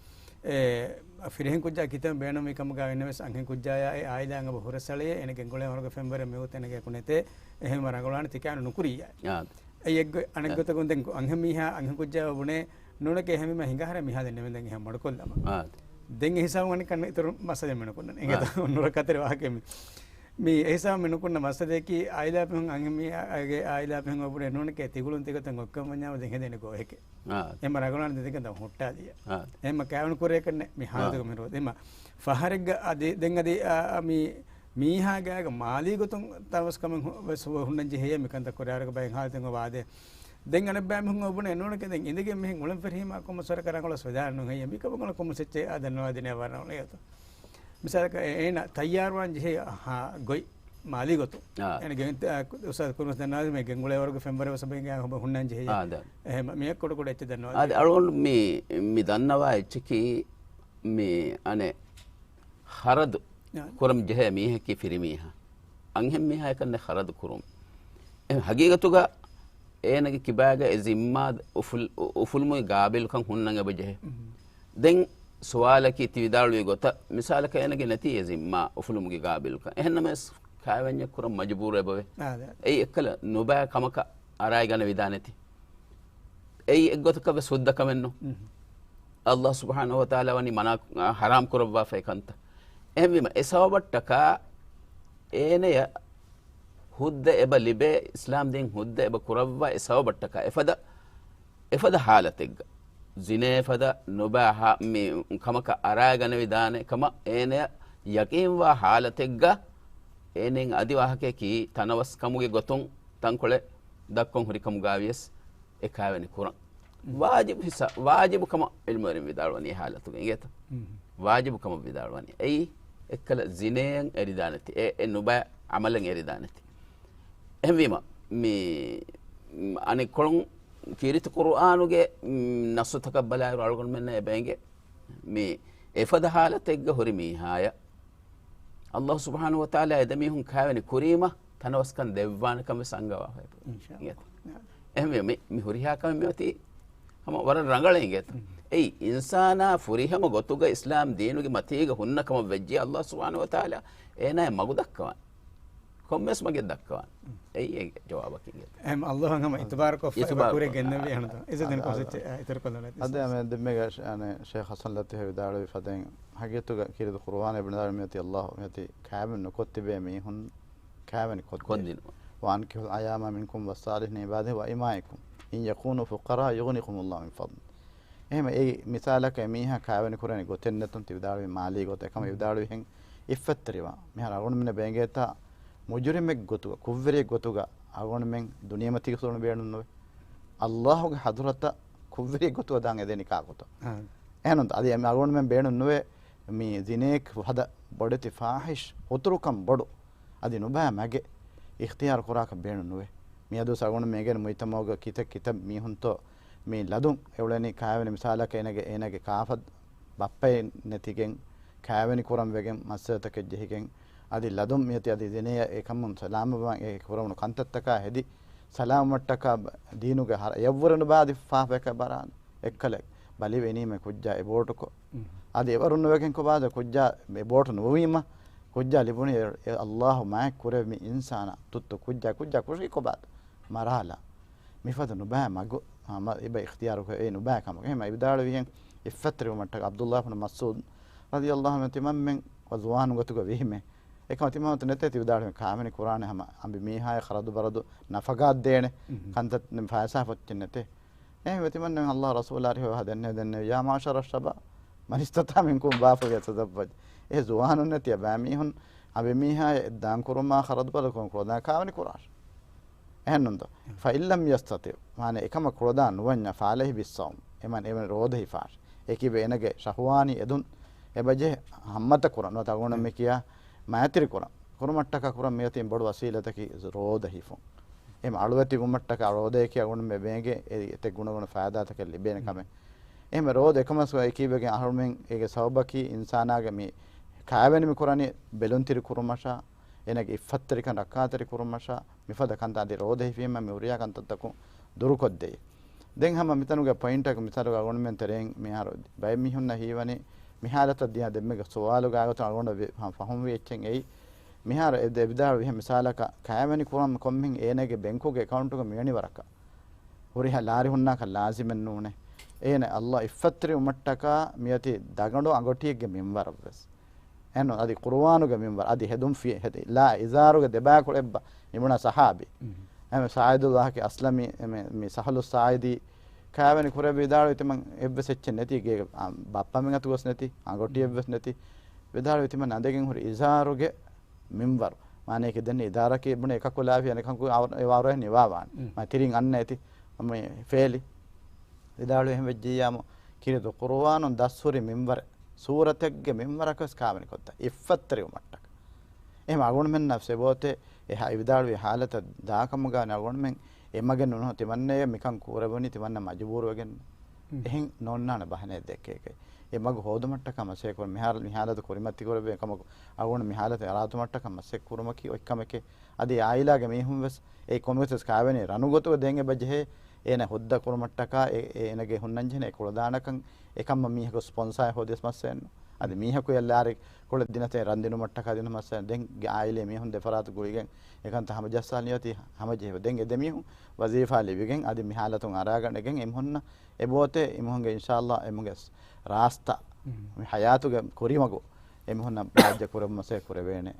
އެ، ފިރިހެން ކުއްޖާ ކިތަން ބޭނުންވި ކަމުގަ އިންނެވެސް އަންހެން ކުއްޖާޔާ އެ އާއިލާ އަނގަބަ ހުރަސްއަޅައޭ އޭނަ ގެންގުޅޭ ވަރުގެ ފެންވަރެއް މިގޮތަށް އެނގޭކު ނެތޭ. އެހެންވީމަ ރަނގަޅުވާނެ ތިކާނު ނުކުރިއްޔާ. އާ. އެއީ އެއްގޮތް، އަނެއްގޮތަކުން ދެން އަންހެން މީހާ އަންހެން ކުއްޖާ ބުނޭ ނޫނެކޭ އެހެންވީމަ ހިނގާހަރަ މިހާލެއް ނެމެންދެން އެހެން މަޑުކޮށްލަމާ. އާ. ދެން އެ ހިސާބުން އަނެއްކާ އިތުރު މައްސަލައެއް މި ނުކުންނަން. އާ. އިނގޭތޯ ނުރަ ކަތިރި ވާހަކައެއް މި. މި އެހިސާބުން މި ނުކުންނަ މައްސަލައަކީ އާއިލާ ފިހުން އަންހެން މީހާގެ އާއިލާ ފިހުން އޮބުނޭ ނޫނެކޭ ތިގުޅުން ތިގޮތަށް އޮއްކަން ވަންޏާމަ ދެން ހެދޭނެ ގޯހެކޭ. އާ. އެހެންމަ ރަނގަޅުވާނެ ދެން ދެން ހުއްޓާލިއްޔާ. އާ. އެހެންމަ ކާވެނި ކުރޭކަށްނެ މި ހާލަތުގަ އާ. މި ރޯދަ. އެހެންމަ ފަހަރެއްގަ އަދި ދެން އަދި އާ، މި މީހާގާގަ މާލީ ގޮތުން ތަނަވަސްކަމެއް ހު-، ވެސް ހުންނަން ޖެހޭ މިކަންތައް ކުރާއިރުގަ ބައެއް ހާލަތެއް އޮވާދޭ. ދެން އަނެއްބައިމީހުން އޮބުނޭ ނޫނެކޭ ދެން އިނދެގެން މިހެން އުޅެން ފެށީމާ ކޮންމެސް ވަރަކަށް ރަނގަޅަސް ވެދާނެ ނުހެއްޔޭ. މިކަމަށް ކޮންމެސް އެއްޗެއް އާ ދަންނަވާދިނޭ ވަރަށް ރަނގަޅޭތޯ. މިސާލަކަށް އެ-، އޭނަ ތައްޔާރުވާން ޖެހޭ ހާ ގޮތް މާލީ ގޮތުން. އާ. އޭނަ ގެން-، އާ، އުސްތާޛް ކުރުމަސް ދަންނަވާދިނީ މި ގެންގުޅޭވަރުގެ ފެންވަރެއް ވެސް އެބަ ހިނގާ އެބަ ހުންނަން ޖެހޭ. އާ، ދާ. އެހެން މިއަށް ކުޑަކުޑަ އެއްޗެއް ދަންނަވާ. އާ، އަޅުގަނޑު މި، މި ދަންނަވާ އެއްޗަކީ މި އަނެއް ޚަރަދު އާ. ކުރަން ޖެހޭ މީހަކީ ފިރިމީހާ. އަންހެން މީހާ އެކަންނެ ޚަރަދު ކުރުން. އެ ހަގީގަތުގަ އޭނަގެ ކިބާގަ އެ ޒިންމާ އުފުލް-، އު-، އުފުލުމުގެ ގާބިލުކަން ހުންނަން އެބަ ޖެހޭ. މް. ދެން ސުވާލަކީ ތި ވިދާޅުވި ގޮތަށް މިސާލަކަށް އޭނަގެ ނެތީ އެ ޒިންމާ އުފުލުމުގެ ގާބިލުކަން. އެހެންނަމަވެސް ކާވެންޏެއް ކުރަން މަޖުބޫރު އެބަވޭ. އާ، ދެ. އެއީ އެއްކަލަ ނުބައި ކަމަކަށް އަރާގަނެވިދާނެތީ. އެއީ އެއްގޮތަކަށް ވެސް ހުއްދަ ކަމެއް ނޫން. މް. އައްލާހު ސުބްޙާނަހު ވަތަޢާލާ ވަނީ މަނާ، އާ، ޙަރާމް ކުރައްވާފައި ކަންތައް. އެހެންވީމަ، އެ ސަބަބަށްޓަކާ އޭނަޔަށް ހުއްދަ އެބަ ލިބޭ، އިސްލާމް ދީން ހުއްދަ އެބަ ކުރައްވާ އެ ސަބަބަށްޓަކާ އެފަދަ، އެފަދަ ޙާލަތެއްގަ، ޒިނޭ ފަދަ ނުބައި ހާ-، މި ކަމަކަށް އަރާގަނެވިދާނެ ކަމަށް އޭނަޔަށް ޔަޤީންވާ ޙާލަތެއްގަ، އޭނައިން އަދި ވާހަކަޔަކީ ތަނަވަސްކަމުގެ ގޮތުން ތަންކޮޅެއް ދައްކަން ހުރިކަމުގަވިޔަސް އެ ކާވެނި ކުރަން. މް. ވާޖިބު ހިސާ-، ވާޖިބު ކަމަށް ޢިލްމުވެރިން ވިދާޅުވަނީ އެ ޙާލަތުގަ އިނގޭތަ؟ މް. ވާޖިބު ކަމަށް ވިދާޅުވަނީ. އެއީ އެއްކަލަ ޒިނޭއަށް އެރިދާނެތި. އެ، އެ ނުބައި ޢަމަލަށް އެރިދާނެތި. އެހެންވީމަ، މި، މް، އަނެއްކޮޅުން ކީރިތި ޤުރުއާނުގެ، މް، ނައްޞުތަކަށް ބަލާއިރު އަޅުގަނޑުމެންނަށް އެބަ އެނގޭ. މި އެފަދަ ޙާލަތެއްގަ ހުރި މީހާޔަށް އައްލާހު ސުބްޙާނަހު ވަތަޢާލާ އެދެމީހުން ކާވެނި ކުރީމަ ތަނަވަސްކަން ދެއްވާނެ ކަމެއް އަންގަވާފައި އިންޝާ އައްލާހު. އެހެންވެ، މި، މި ހުރިހާ ކަމެއް މިއޮތީ ހަމަ ވަރަށް ރަނގަޅޭ އިނގޭތަ؟ މް. އެއީ އިންސާނާ ފުރިހަމަ ގޮތުގަ އިސްލާމް ދީނުގެ މަތީގަ ހުންނަ ކަމަށް ވެއްޖެ އައްލާހު ސުބްޙާނަހު ވަތަޢާލާ އޭނާޔަށް މަގު ދައްކަވާނެ. ކޮންމެސް މަގެއް ދައްކަވާނެ. އެއީ އެ ޖަވާބަކީ. އެހެން އައްލާހު ހަމަ އިތުބާރުކޮށްފަ އެބަ ކުރި ގެންނެވި އެހެންތަ؟ އިޒަދިން ކޮންސެއްޗެއް އިތުރުކޮށްލަން އަދި އަދި އަމެ ދެންމެގަ ޝޭޚް ޙަސަން ލަތީފް ވިދާޅުވި ފަދައިން، ހަގީގަތުގަ ކީރިތި ޤުރުއާން އެބަނދާރު މިއޮތީ އައްލާހު މިއޮތީ ކައިވެނި ނުކޮށްތިބޭ މީހުން ކައިވެނި ކޮށްދޭ. ކޮށްދިނު. وأنكحوا الأيامى منكم والصالحين من عبادكم وإمائكم إن يكونوا فقراء يغنهم الله من فضله. އެހެން އެއީ މިސާލަކަށް އެމީހާ ކައިވެނި ކުރަނީ ގޮތެއް ނެތުން ތި ވިދާޅުވި މާލީ ގޮތަށް އެކަމަ ވިދާޅުވިހެން އިއްފަތްތެރިވާ. މިހާރު އަޅުގަނޑުމެންނަށް ބޭނގޭތާ މުޖުރިމެއް ގޮތުގަ، ކުށްވެރިއެއް ގޮތުގަ އަޅުގަނޑުމެން ދުނިޔެމަތީގަ ސުވަނު ބޭނުން ނުވޭ. އައްލާހުގެ ޙަޟްރަތަށް ކުށްވެރިއެއް ގޮތުގަ ދާން އެދެނީ ކާކުތޯ؟ އެހެންނުންތަ؟ އަދި އަޅުގަނޑުމެން ބޭނުން ނުވޭ މި ޒިނޭ ފަދަ ބޮޑެތި ފާޙިޝް ހުތުރުކަން ބޮޑު އަދި ނުބައި މަގެއް އިޚްތިޔާރު ކުރާކަށް ބޭނުން ނުވޭ. މިއަދުވެސް އަޅުގަނޑު މި އެނގޭނެ މުޖްތަމަޢުގަ ކިތައް ކިތައް މީހުންތޯ މި ލަދުން އެއުޅެނީ ކައިވެނި މިސާލަކަށް އޭނަގެ، އޭނަގެ ކާފަ ބައްޕައެއް ނެތިގެން ކައިވެނި ކުރަން ވެގެން މައްސަލަތަކެއް ޖެހިގެން އަދި ލަދުން މިއޮތީ އަދި ޒިނޭއަށް އެކަމުން ސަލާމަތްވާން އެ ކުރެވުނު ކަންތައްތަކާ ހެދި ސަލާމަތްވުމަށްޓަކާ ދީނުގެ ހަރަ އެއަށްވުރެ ނުބާ އަދި ފާފައަކަށް ބަރާން އެއްކަލެއް ބަލިވެ އިނީމެ ކުއްޖާ އެބޯޓުކޮށް. އަދި އެވަރުން ނުވެގެން ކޮބާތަ ކުއްޖާ އެބޯޓު ނުވީމަ ކުއްޖާ ލިބުނީ އެ، އެ އައްލާހު މާތް ކުރެއްވި މި އިންސާނާ ތުއްތު ކުއްޖާ، ކުއްޖާ ކުށީ ކޮބާތަ؟ މަރާލާ. މިފަދަ ނުބައި މަގު ހަމަ އެބަ އިޚްތިޔާރު ކޮށް އެ ނުބައި ކަމަކަށް. އެހެން އެ ވިދާޅުވިހެން އިއްފަތްތެރިވުމަށްޓަކައި ޢަބްދުﷲ ބިން މަސްޢޫދު ރަޟިޔަﷲ ޢަންހު ތިމަންމެން ޒުވާނު ގޮތުގަ ވީމެ އެކަމަ ތިމަން ނެތޭ ތި ވިދާޅުވި ކާވެނި ކުރާނެ ހަމަ އަނބި މީހާއަށް ޚަރަދު ބަރަދު ނަފަގާ ދޭނެ ކަންތައް ފައިސާ ފޮއްޗެއް ނެތޭ. އެހެންވެ ތިމަންނަ ﷲ ރަސޫލާ އަރިހަށް ދެންނެވި ދެންނެވި، يا معشر الشباب من استطاع منكم الباءة فليتزوج. އެ ޒުވާނުންނެ ތިޔަބައިމީހުން އަނބިމީހާ ދާން ކުރުމާ ޚަރަދު ބަރަދު ކުރުމާ ކާވެނި ކުރާށި. އެހެންނުންތޯ؟ فإن لم يستطع، މާނަ އެކަމަށް ކުޅަދާ ނުވަންޏާ، فعليه بالصوم، އެމަން އެމަން ރޯދަ ހިފާށި. އެކީ އޭނަގެ ޝަހުވާނީ އެދުން އެބަޖެހޭ ހައްމަތަ ކުރަން ނުވަތަ އަޅުގަނޑު މި ކިޔާ މައިތިރި ކުރަން. ކުރުމަށްޓަކާ ކުރަން މިއޮތީ ބޮޑު ވަސީލަތަކީ ރޯދަ ހިފުން. އެހެން އަޅުވެތި ވުމަށްޓަކާ ރޯދަޔަކީ އަޅުގަނޑުމެ ބޭނގޭ އެ އެތެއް ގުނަގުނަ ފައިދާތަކެއް ލިބޭނެ ކަމެއް. އެހެން ރޯދަ އެކަމަސް އެކީ ވެގެން އަހަރުމެން އޭގެ ސަބަބަކީ އިންސާނާގެ މި ކާވެނި މި ކުރަނީ ބެލުންތިރި ކުރުމަށާ، އޭނަގެ އިއްފަތްތެރިކަން ރައްކާތެރި ކުރުމަށާ، މިފަދަ ކަންތައް އަދި ރޯދަ ހިފީމަ މި ހުރިހާ ކަންތައްތަކުން ދުރުކޮށްދޭ. ދެން ހަމަ މިތަނުގެ ޕޮއިންޓަކު މިސާލުގަ އަޅުގަނޑުމެން ތެރެއިން މިހާރު ބައެއް މީހުންނަށް ހީވަނީ މި ހާލަތަށް ދިޔާ ދެންމެގެ ސުވާލުގަ އަގަތު އަޅުގަނޑަށް ވެ-، ފަ-، ފަހުމްވި އެއްޗެއް އެއީ. މިހާރު އެ ދެ ވިދާޅުވިހެން މިސާލަކަށް ކައިވެނި ކުރަން ކޮންމެހެން އޭނަގެ ބެންކުގެ އެކައުންޓުގަ މިވެނި ވަރަކަށް ހުރިހާ ލާރި ހުންނާކަށް ލާޒިމެއް ނޫނޭ. އޭނަ ﷲ އިއްފަތްތެރިވުމަށްޓަކާ މިއޮތީ ދަގަނޑު އަނގޮޓިއެއްގެ މިންވަރަށްވެސް. އެން އަދި ޤުރުއާނުގެ މިންވަރު އަދި ހެދުން ފި-، ހެދި-، ލާ އިޒާރުގެ ދެބާކުޅަ އެއްބަ އިމުނާ ސަހާބީ. އެމެ ސާއިދު ވާހަކަ އަސްލަމީ، އެމެ މި ސަހަލު ސާއިދީ ކާވެނި ކުރެއްވި ވިދާޅުވި ތިމަން އެއްވެސް އެއްޗެއް ނެތި ގޭގެ، އާ، ބައްޕަމެން އަތުގަސް ނެތި، އަނގޮޓި އެއްވެސް ނެތި. ވިދާޅުވި ތިމަން އަނދެގެން ހުރި އިޒާރުގެ މިންވަރު. މާނަޔަކީ ދެން އިދާރަކީ ބުނެ އެކަކު ލާފި އަނެކަކު އަވަ-، އެ ވާރު އެހެން ނިވާވާނެ. މާ ތިރިން އަންނަ އެތި. މި ފޭލި. ވިދާޅުވި އެހެން ވެއްޖިއްޔާމު ކީރިތި ޤުރުއާނުން ދަސްހުރި މިންވަރެއް. ސޫރަތެއްގެ މިންވަރަކަސް ކާވެނިކޮށްތަ އިއްފަތްތެރިވުމަށްޓަކަ. އެހެމަ އަޅުގަނޑުމެންނަށް ސެބޯތެ އެ ހަ-، ވިދާޅުވި ހާލަތަށް ދާކަމުގަ އަޅުގަނޑުމެން އެ މަގެއް ނުނުހަ ތިމަންނަޔަށް މިކަން ކުރެވުނީ ތިމަންނަ މަޖުބޫރުވެގެން. އެހެން ނޯންނާނެ ބަހަނައެއް ދެއްކޭކަށް. އެ މަގު ހޯދުމަށްޓަކާ މަސައްކަތް ކުރުން މިހާރު މި ހާލަތު ކުރިމަތި ކުރެވޭ ކަމަކު އަޅުގަނޑު މި ހާލަތު އަރާތުމަށްޓަކާ މަސައްކަތް ކުރުމަކީ އޮތްކަމެކޭ. އަދި އާއިލާގެ މީހުން ވެސް އެ ކޮންމެސް ކާވެނި ރަނުގޮތުގަ ދޭން އެބަޖެހޭ. އޭނަ ހުއްދަ ކުރުމަށްޓަކާ އެ-، އޭނަގެ ހުންނަންޖެހޭ ކުޅަދާނަކަން އެކަމަށް މީހަކު ސްޕޮންސާއެއް ހޯދިޔަސް މައްސައެއްނު. އަދި މީހަކު އެއްލާރި ކުޅެ ދިނަތޭ ރަން ދިނުމަށްޓަކާ ދިނު މައްސައެއް ދެން އާއިލޭ މީހުން ދެފަރާތު ގުޅިގެން އެކަންތައް ހަމަޖައްސާލި އޮތީ ހަމަޖެހިފަ. ދެން އެ ދެމީހުން ވަޒީފާ ލިބިގެން އަދި މި ހާލަތުން އަރާގަނެގެން އެމީހުންނަށް އެބޯތޭ އެމީހުންގެ އިންޝާﷲ އެމީހުންގެ ރާސްތާ މި ހަޔާތުގެ ކުރިމަގު އެމީހުންނަށް ބާއްޖަ ކުރެވުމަށް މަސައްކަތް ކުރެވޭނެ.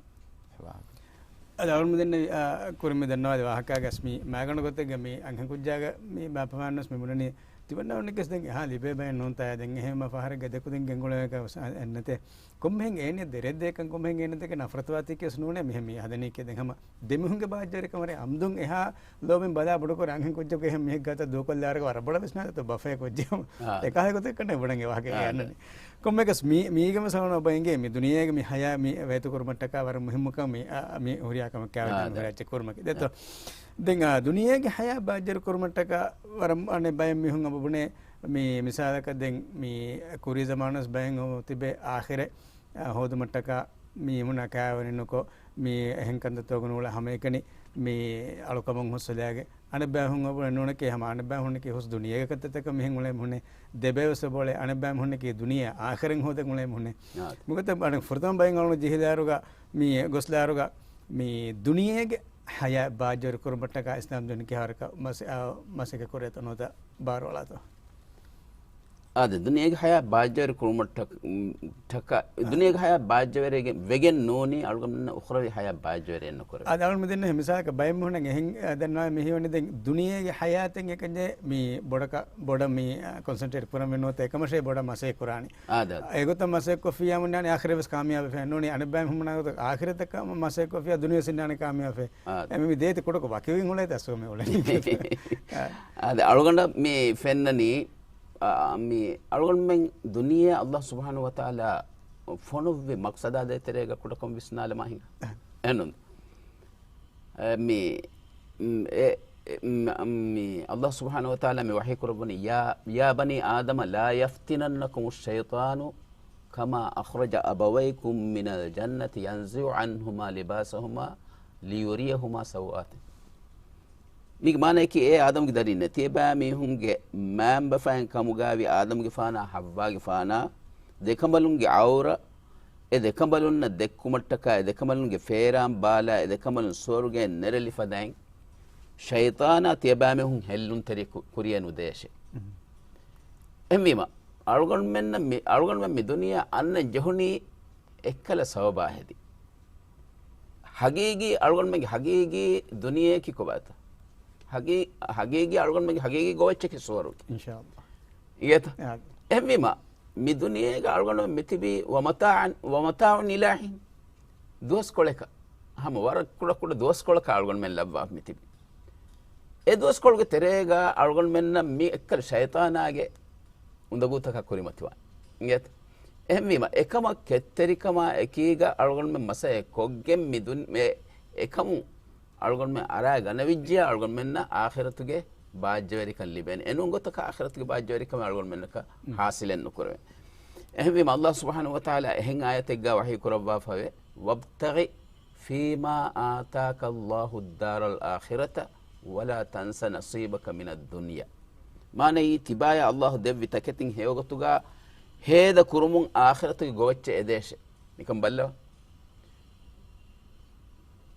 އަދި އަޅުގަނޑު ދެންނެވި، އާ، ކުރިން މި ދަންނަވާ އަދި ވާހަކާގަސް މި މާގަނޑު ގޮތެއްގަ މި އަންހެން ކުއްޖާގަ މި ބާޕަމާންވެސް މި ބުނަނީ ތިމަންނަ އޮންނަކަސް ދެން އެހާ ލިބޭ ބައެއް ނޫންތާ ދެން އެހެންމަ ފަހަރެއްގަ ދެކުދިން ގެންގުޅޭ އެއްނެތޭ. ކޮންމެހެން އޭނި ދެރެއްދޭކަން ކޮންމެހެން އޭނި ދެކެ ނަފްރަތުވާތީކީ ވެސް ނޫނޭ މިހެން މި ހަދަނީކީ ދެން ހަމަ ދެމީހުންގެ ބާއްޖަވެރިކަމަށް އަމްދުން އެހާ ލޯބިން ބަލާ ބޮޑުކޮށް އަންހެން ކުއްޖަކު އެހެން މީހެއް ގާތަށް ދޫކޮށްލާއިރު ވަރަށް ބޮޑަށް ވިސްނާލަތަ ބަފައެއް ކޮށްޖެހުން. އާ. އެކާހެ ގޮތެއް ކަނޑަ ބުނަން އެ ވާހަކަ އާ، އަންނަނީ. ކޮންމެކަސް މީ، މީގެ މަސައްކަތް އޮބަ އިނގޭ މި ދުނިޔޭގެ މި ހަޔާ މި ވޭތުކުރުމަށްޓަކާ ވަރަށް މުހިއްމުކަން މި، އާ، މި ހުރިހާ ކަމެއް ކާވެނި އާ، ދެން ހުރި އެއްޗެއް ކުރުމަކީ. ދެތޯ. ދެން، އާ، ދުނިޔޭގެ ހަޔާ ބާއްޖަވެރި ކުރުމަށްޓަކާ ވަރަށް އަނެއް ބައެއް މީހުން އަބަ ބުނޭ މި މިސާލަކަށް ދެން މި ކުރީ ޒަމާނުވެސް ބައެއް އޮވެ ތިބޭ އާޚިރެއް، އާ، ހޯދުމަށްޓަކާ މި އިމުނާ ކާވެނި ނުކޮށް، މި އެހެން ކަންތައްތަކުން އުޅެ ހަމައެކަނި މި އަޅުކަމުން ހުސް ހަދާގެ. އަނެއްބައިހުން އަބުނެ ނޫނެކޭ ހަމަ އަނެއްބައިހުންނެކޭ ހުސް ދުނިޔޭގެ ކަންތައްތަކަށް މިހެން އުޅޭ މިހުންނެ. ދެބައިވެސް އަބު އުޅޭ އަނެއްބައިމީހުންނެކޭ ދުނިޔެ އާޚިރަތް ހޯދަން އުޅޭ މިހުންނެ. އާ. މިގޮތަށް އަނެއް ފުރަތަމަ ބައިން އަޅުން ޖެހިލާރުގަ މި ގޮސްލާރުގަ މި ދުނިޔޭގެ ހަޔާތް ބާއްޖަވެރި ކުރުމަށްޓަކާ އިސްލާމް ދީނުން ކިހާވަރަކަށް މަސައް-، އާ، މަސައްކަތް ކުރޭތޯ ނުވަތަ ބާރުއަޅާތޯ؟ އާދެ، ދުނިޔޭގެ ހަޔާތް ބާއްޖަވެރި ކުރުމަށްޓަކާ، ދުނިޔޭގެ ހަޔާތް ބާއްޖަވެރި ވެގެން ނޫނީ އަޅުގަނޑުމެންނަށް އުޚްރަވީ ހަޔާތް ބާއްޖަވެރި ނުކުރެވޭ. އާދެ، އަޅުގަނޑު މި ދެންނެވި މިސާލަކަށް ބައެއް މީހުންނަށް އެހެން، އާ، ދަންނަވާ މި ހީވަނީ ދެން ދުނިޔޭގެ ހަޔާތެއް އެކަންޏެއް މި ބޮޑަކަށް، ބޮޑަށް މި، އާ، ކޮންސެންޓްރޭޓް ކުރަން ނުވަތަ އެކަމަށޭ ބޮޑަށް މަސައްކަތް ކުރާނީ. އާދެ، އާދެ. އެގޮތަށް މަސައްކަތް ކޮށްފިއްޔާ މުންނާނީ އާޚިރަތް ވެސް ކާމިޔާބެއް ނޫނީ. އަނެއްބައި މީހުންނަށް އާޚިރަތަކަށް މަސައްކަތް ކޮށްފިއްޔާ ދުނިޔެ ސިންނާނެ ކާމިޔާބެއް. އާދެ. އެ މި ދޭތި ކުޑަކޮށް ވަކިވެގެން އުޅޭތީ އަސްލު މި އުޅެނީ. އާދެ، އަޅުގަނޑަށް މި ފެންނަނީ، އާ، މި އަޅުގަނޑުމެން ދުނިޔެ އައްލާހު ސުބްޙާނަހު ވަތަޢާލާ ފޮނުއްވި މަޤްޞަދާ ދޭތެރޭގަ ކުޑަކޮށް ވިސްނާލަމާ ހިނގާ. އެހެންނުން. އެ، މި، އެ، މި، އަ، މި އައްލާހު ސުބްޙާނަހު ވަތަޢާލާ މި ވަޙީ ކުރައްވަނީ، يا، يا بني آدم لا يفتننكم الشيطان كما أخرج أبويكم من الجنة ينزع عنهما لباسهما ليريهما سوآتهما. މީގެ މާނައަކީ، އޭ އާދަމްގެ ދަރީންނޭ، ތިޔަބައިމީހުންގެ މައިންބަފައިން ކަމުގައިވި އާދަމްގެފާނާ ޙައްވާގެފާނާ ދެކަނބަލުންގެ ޢައުރަ، އެ ދެކަނބަލުންނަށް ދެއްކުމަށްޓަކާ، އެ ދެކަނބަލުންގެ ފޭރާން ބާލާ، އެ ދެކަނބަލުން ސުވަރުގެއިން ނެރެލި ފަދައިން، ޝައިޠާނާ ތިޔަބައިމީހުން ހެއްލުންތެރި ކު-، ކުރިޔަށް ނުދޭށޭ. އެހެންވީމަ، އަޅުގަނޑުމެންނަށް މި، އަޅުގަނޑުމެން މި ދުނިޔެއަށް އަންނަން ޖެހުނީ އެއްކަލަ ސަބަބާ ހެދި. ޙަޤީޤީ އަޅުގަނޑުމެންގެ ޙަޤީޤީ ދުނިޔެއަކީ ކޮބާތަ؟ ޙަޤީ-، ޙަޤީޤީ އަޅުގަނޑުމެންގެ ޙަޤީޤީ ގޮވައްޗަކީ ސުވަރުގެ. އިންޝާﷲ. އިނގޭތަ؟ އާ. އެހެންވީމަ، މި ދުނިޔޭގަ އަޅުގަނޑުމެން މިތިބީ ومتاع، ومتاع إلى حين. ދުވަސްކޮޅަކަށް. ހަމަ ވަރަށް ކުޑަކުޑަ ދުވަސްކޮޅަކަށް އަޅުގަނޑުމެން ލައްވާފަ މިތިބީ. އެ ދުވަސްކޮޅުގެ ތެރޭގަ އަޅުގަނޑުމެންނަށް މި އެއްކަލަ ޝައިޠާނާގެ އުނދަގޫތަކަށް ކުރިމަތިވާނެ. އިނގޭތަ؟ އެހެންވީމަ، އެކަމަށް ކެތްތެރިކަމާ އެކީގަ އަޅުގަނޑުމެން މަސައްކަތް ކޮށްގެން މި ދުނި-، މެ-، އެކަމުން އަޅުގަނޑުމެން އަރާ ގަނެވިއްޖެޔާ އަޅުގަނޑުމެންނަށް އާޚިރަތުގެ ބާއްޖަވެރިކަން ލިބޭނެ. އެނޫން ގޮތަކަށް އާޚިރަތުގެ ބާއްޖަވެރިކަމެއް އަޅުގަނޑުމެންނަކަށް ހާސިލެއް ނުކުރެވޭނެ. އެހެންވީމަ، އައްލާހު ސުބްޙާނަހު ވަތަޢާލާ އެހެން އާޔަތެއްގަ ވަޙީ ކުރައްވާފަވޭ، وابتغ فيما آتاك الله الدار الآخرة ولا تنس نصيبك من الدنيا. މާނައީ، ތިބާޔަށް އައްލާހު ދެއްވި ތަކެތިން ހެޔޮގޮތުގަ ހޭދަ ކުރުމުން އާޚިރަތުގެ ގޮވައްޗެއް އެދޭށޭ. ނިކަން ބައްލަވާ.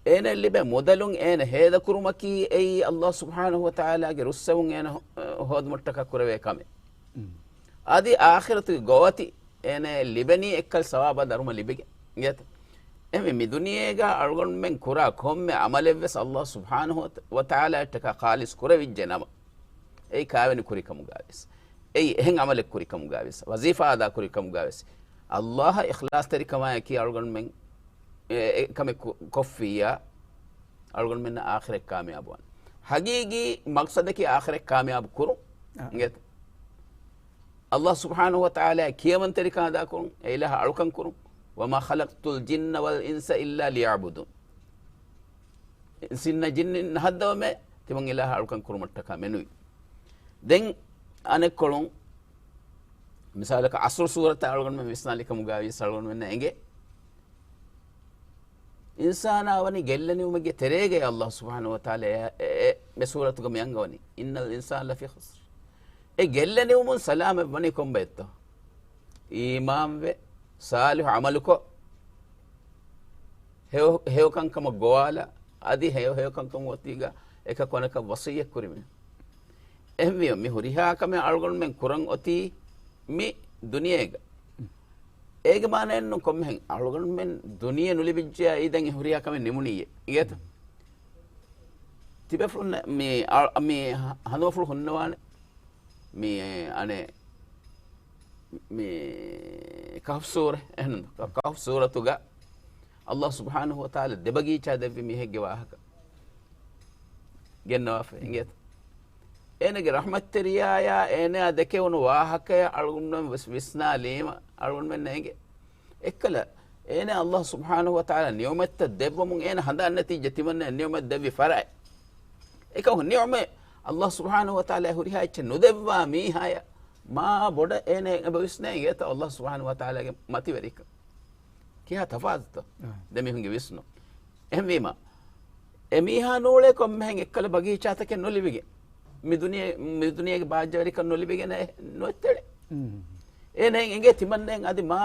އޭނައަށް ލިބޭ މުދަލުން އޭނަ ހޭދަކުރުމަކީ އެއީ އައްލާހު ސުބްޙާނަހު ވަތަޢާލާގެ ރުއްސެވުން އޭނަ ހޯ-، ހޯދުމަށްޓަކާ ކުރެވޭ ކަމެއް. އަދި އާޚިރަތުގެ ގޮވަތި އޭނައަށް ލިބެނީ އެއްކަލަ ސަވާބާ ދަރުމަ ލިބިގެން. އިނގޭތަ؟ އެހެންވެ، މި ދުނިޔޭގަ އަޅުގަނޑުމެން ކުރާ ކޮންމެ ޢަމަލެއްވެސް އައްލާހު ސުބްޙާނަހު ވަތަޢާލާއަށްޓަކާ ޚާލިޞް ކުރެވިއްޖެ ނަމަ، އެއީ ކާވެނި ކުރިކަމުގައިވެސް، އެއީ އެހެން ޢަމަލެއް ކުރިކަމުގައިވެސް، ވަޒީފާ އަދާ ކުރިކަމުގައިވެސް، އައްލާހަށް އިޚްލާޞްތެރިކަމާއެކީ އަޅުގަނޑުމެން އެ، އެ ކަމެއް ކު-، ކޮށްފިއްޔާ، އަޅުގަނޑުމެންނަށް އާޚިރަތް ކާމިޔާބުވާނެ. ޙަޤީޤީ މަޤްޞަދަކީ އާޚިރަތް ކާމިޔާބު ކުރުން. އާ. އިނގޭތަ؟ އައްލާހު ސުބްޙާނަހު ވަތަޢާލާ ކިޔަމަންތެރިކަން އަދާކުރުން، އެ އިލާހަށް އަޅުކަން ކުރުން. وما خلقت الجن والإنس إلا ليعبدون. އިންސިންނާ ޖިންނިންނާ ހައްދަވަމޭ، ތިމަން އިލާހަށް އަޅުކަން ކުރުމަށްޓަކާ މެނުވީ. ދެން އަނެއްކޮޅުން، މިސާލަކަށް ޢަޞްރު ސޫރަތަށް އަޅުގަނޑުމެން ވިސްނާލިކަމުގައިވިޔަސް އަޅުގަނޑުމެންނަށް އެނގޭ، އިންސާނާ ވަނީ ގެއްލެނިވުމެއްގެ ތެރޭގައި. އައްލާހު ސުބްޙާނަހު ވަތަޢާލާ އެ، އެ، އެ، މެ ސޫރަތުގަ މި އަންގަވަނީ، إن الإنسان لفي خسر. އެ ގެއްލެނިވުމުން ސަލާމަތް ވަނީ ކޮންބައެއްތޯ؟ އީމާންވެ، ޞާލިޙު ޢަމަލުކޮށް، ހެޔޮ، ހެޔޮކަންކަމަށް ގޮވާލާ، އަދި ހެޔޮ، ހެޔޮކަންކަމަށް އޮތީގަ އެކަކު އަނެކަށް ވަޞިއްޔަތް ކުރި މީހުން. އެހެންވީމަ، މި ހުރިހާ ކަމެއް އަޅުގަނޑުމެން ކުރަން އޮތީ މި ދުނިޔޭގަ. އޭގެ މާނައެއްނު ކޮންމެހެން އަޅުގަނޑުމެން ދުނިޔެ ނުލިބިއްޖެޔާ އީ ދެން އެ ހުރިހާ ކަމެއް ނިމުނީއޭ. އިނގޭތަ؟ ތިބޭފުޅުން މި، އަ، މި ހަނދުމަފުޅު ހުންނަވާނެ. މި އަނެއް، މި ކަހްފު ސޫރަ، އެހެންނު، ކަ-، ކަހްފު ސޫރަތުގަ އައްލާހު ސުބްޙާނަހު ވަތަޢާލާ ދެ ބަގީޗާ ދެއްވި މީހެއްގެ ވާހަކަ ގެންނަވާފަ އިނގޭތަ؟ އޭނަގެ ރަޙްމަތްތެރިޔާޔާ އޭނަޔާ ދެކެވުނު ވާހަކަޔަށް އަޅުގަނޑުމެން ވެސް ވިސްނާލީމަ، އަޅުގަނޑުމެންނަށް އެނގޭ. އެއްކަލަ، އޭނަ އައްލާހު ސުބްޙާނަހު ވަތަޢާލާ ނިޢުމަތްތައް ދެއްވަމުން އޭނަ ހަނދާން ނެތިއްޖެ ތިމަންނަ ނިޢުމަތް ދެއްވި ފަރާތް. އެކަހު ނިޢުމަތް އައްލާހު ސުބްޙާނަހު ވަތަޢާލާ ހުރިހާ އެއްޗެއް ނުދެއްވާ މީހާޔަށް މާ ބޮޑަށް އޭނަ އެބަ ވިސްނޭ އިނގޭތަ އައްލާހު ސުބްޙާނަހު ވަތަޢާލާގެ މަތިވެރިކަން. ކިހާ ތަފާތުތޯ؟ އާ. ދެމީހުންގެ ވިސްނުން. އެހެންވީމަ، އެމީހާ ނޫޅޭ ކޮންމެހެން އެއްކަލަ ބަގީޗާތަކެއް ނުލިބިގެން. މި ދުނިޔެ-، މި ދުނިޔޭގެ ބާއްޖަވެރިކަން ނުލިބިގެން ނުއެއްތެޅެ. އުން. އޭނައަށް އެނގޭ ތިމަންނައަށް އަދި މާ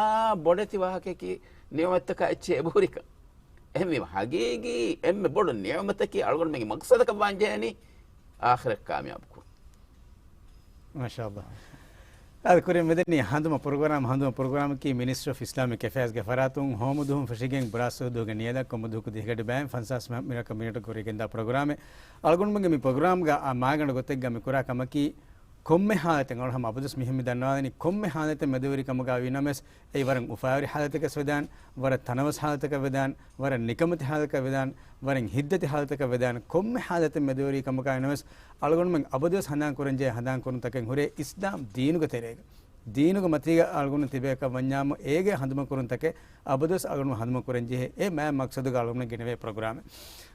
ބޮޑެތި ވާހަކައަކީ ނިޢުމަތްތަކާ އެއްޗެއް އެބަހުރިކަން. އެހެންވީމަ، ހަގީގީ އެންމެ ބޮޑު ނިޢުމަތަކީ އަޅުގަނޑުމެންގެ މަޤްޞަދަކަށް ވާން ޖެހޭނީ އާޚިރަތް ކާމިޔާބު ކުރުން. މާޝާﷲ. އާދެ، ކުރިން މިދެނީ ހަނދުމަ ޕްރޮގްރާމް. ހަނދުމަ ޕްރޮގްރާމަކީ މިނިސްޓްރީ އޮފް އިސްލާމިކް އެފެއާޒްގެ ފަރާތުން ހޯމު ދުވަހުން ފެށިގެން ބުރާސްފަތި ދުވަހުގެ ނިޔަލަށް ކޮންމެ ދުވަހަކު ދިހަ ގަޑި ބައިން ފަންސާސް މި-، މިނެޓަށް ކުރިޔަށް ގެންދާ ޕްރޮގްރާމެއް. އަޅުގަނޑުމެންގެ މި ޕްރޮގްރާމްގަ އާ މާގަނޑު ގޮތެއްގަ މި ކުރާ ކަމަކީ، ކޮންމެ ހާލަތެއް، އަޅުގަނޑު ހަމަ އަބަދުވެސް މިހެން މި ދަންނަވާލަނީ، ކޮންމެ ހާލަތެއް މެދުވެރި ކަމުގަ ވީ ނަމަވެސް، އެއީ ވަރަށް އުފާވެރި ހާލަތަކަށް ވެދާނެ، ވަރަށް ތަނަވަސް ހާލަތަކަށް ވެދާނެ، ވަރަށް ނިކަމެތި ހާލަތަކަށް ވެދާނެ، ވަރަށް ހިތްދަތި ހާލަތަކަށް ވެދާނެ، ކޮންމެ ހާލަތެއް މެދުވެރި ކަމުގަ ނަމަވެސް، އަޅުގަނޑުމެން އަބަދުވެސް ހަނދާން ކުރަންޖެހޭ ހަނދާން ކުރުންތަކެއް ހުރޭ އިސްލާމް ދީނުގެ ތެރޭގަ. ދީނުގެ މަތީގަ އަޅުގަނޑު ތިބޭކަށް ވަންޏާމު، އޭގެ ހަނދުމަ ކުރުންތަކެއް އަބަދުވެސް އަޅުގަނޑު ހަނދުމަ ކުރަންޖެހޭ. އެ މާތް މަޤްޞަދުގަ އަޅުގަނޑު ގެނެވޭ ޕްރޮގްރާމެއް.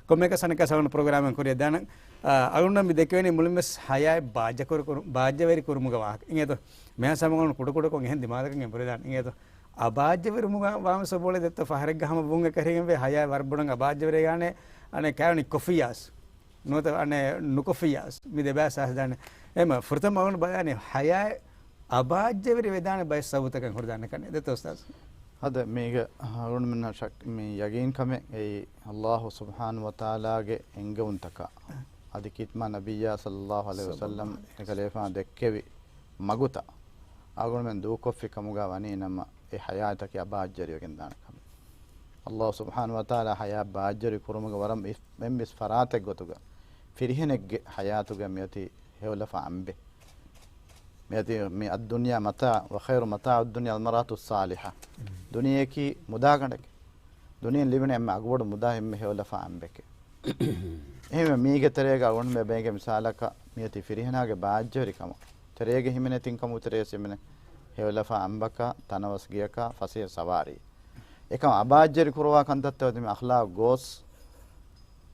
ކޮންމެއަކަސް އަނެއްކާ ސަލާމް ޕްރޮގްރާމެއް ކުރިޔަށް ދާނަން. އާ، އަޅުގަނޑަށް މި ދެކެވެނީ މުޅިންވެސް ޙަޔާތް ބާއްޖަކުރު-، ބާއްޖަވެރި ކުރުމުގެ ވާހަކަ. އިނގޭތޯ؟ މިހާ ސަމަގަނޑު ކުޑަކުޑަކޮށް އެހެން ދިމާލަކަށް އެނބުރިދާނެ. އިނގޭތޯ؟ އަބާއްޖަވެރިވުމުގަ ވާންވެސް އޮބޯޅެ ދެއްތޯ ފަހަރެއްގަ ހަމަ ބުން އެކަށީގެންވެ ޙަޔާތް ވަރަށް ބޮޑަށް އަބާއްޖަވެރިވެގާނެ. އަނެއް ކާވެނި ކޮފިޔާސް. ނުވަތަ އަނެއް ނުކޮފިޔާސް. މި ދެބައިސް އައިސްދާނެ. އެމަ ފުރަތަމަ އަޅުގަނޑު ބަލާނީ ޙަޔާތް އަބާއްޖަވެރި ވެދާނެ ބައެއް ސަބަބުތަކެއް ހުރެދާނެ ކަން. ދެއްތޯ އުސްތާޛް؟ އާދެ، މީގަ އަޅުގަނޑުމެންނަށް ޝައް-، މި ޔަގީން ކަމެއް އެއީ ﷲ ސުބްޙާނަހޫ ވަތަޢާލާގެ އެންގެވުންތަކާ، އަދި ކީރިތި މާތް ނަބިއްޔާ ޞައްލައްލާހު ޢަލައިހި ވަސައްލަމް އެކަލޭފާނު ދެއްކެވި މަގުތައް އަޅުގަނޑުމެން ދޫކޮށްފި ކަމުގަ ވަނީ ނަމަ، އެ ޙަޔާތަކީ އަބާއްޖަވެރިވެގެން ދާނެ ކަމެއް. ﷲ ސުބްޙާނަހޫ ވަތަޢާލާ ޙަޔާތް ބާއްޖަވެރި ކުރުމުގެ ވަރަށް އެއް-، އެއްވެސް ފަރާތެއް ގޮތުގަ ފިރިހެނެއްގެ ޙަޔާތުގަ މިއޮތީ ހެޔޮލަފާ އަނބެއް. މިއޮތީ މި الدنيا متاع وخير متاع الدنيا المرأة الصالحة. ދުނިޔެއަކީ މުދާގަނޑެކޭ. ދުނިޔެއިން ލިބެން އެންމެ އަގުބޮޑު މުދާ އެންމެ ހެޔޮލަފާ އަނބެކޭ. އެހެންވެ، މީގެ ތެރޭގަ އަޅުގަނޑުމެން ބޭނގޭ މިސާލަކަށް މިއޮތީ ފިރިހެނާގެ ބާއްޖަވެރިކަމަށް. ތެރޭގަ ހިމެނޭ ތިން ކަމުގެ ތެރޭ ހިމެނޭ. ހެޔޮލަފާ އަނބަކާ، ތަނަވަސް ގެޔަކާ، ފަސޭހަ ސަވާރީ. އެކަމަށް އަބާއްޖަވެރި ކުރުވާ ކަންތައްތައް އޮތީ މި އަޚްލާޤު ގޯސް.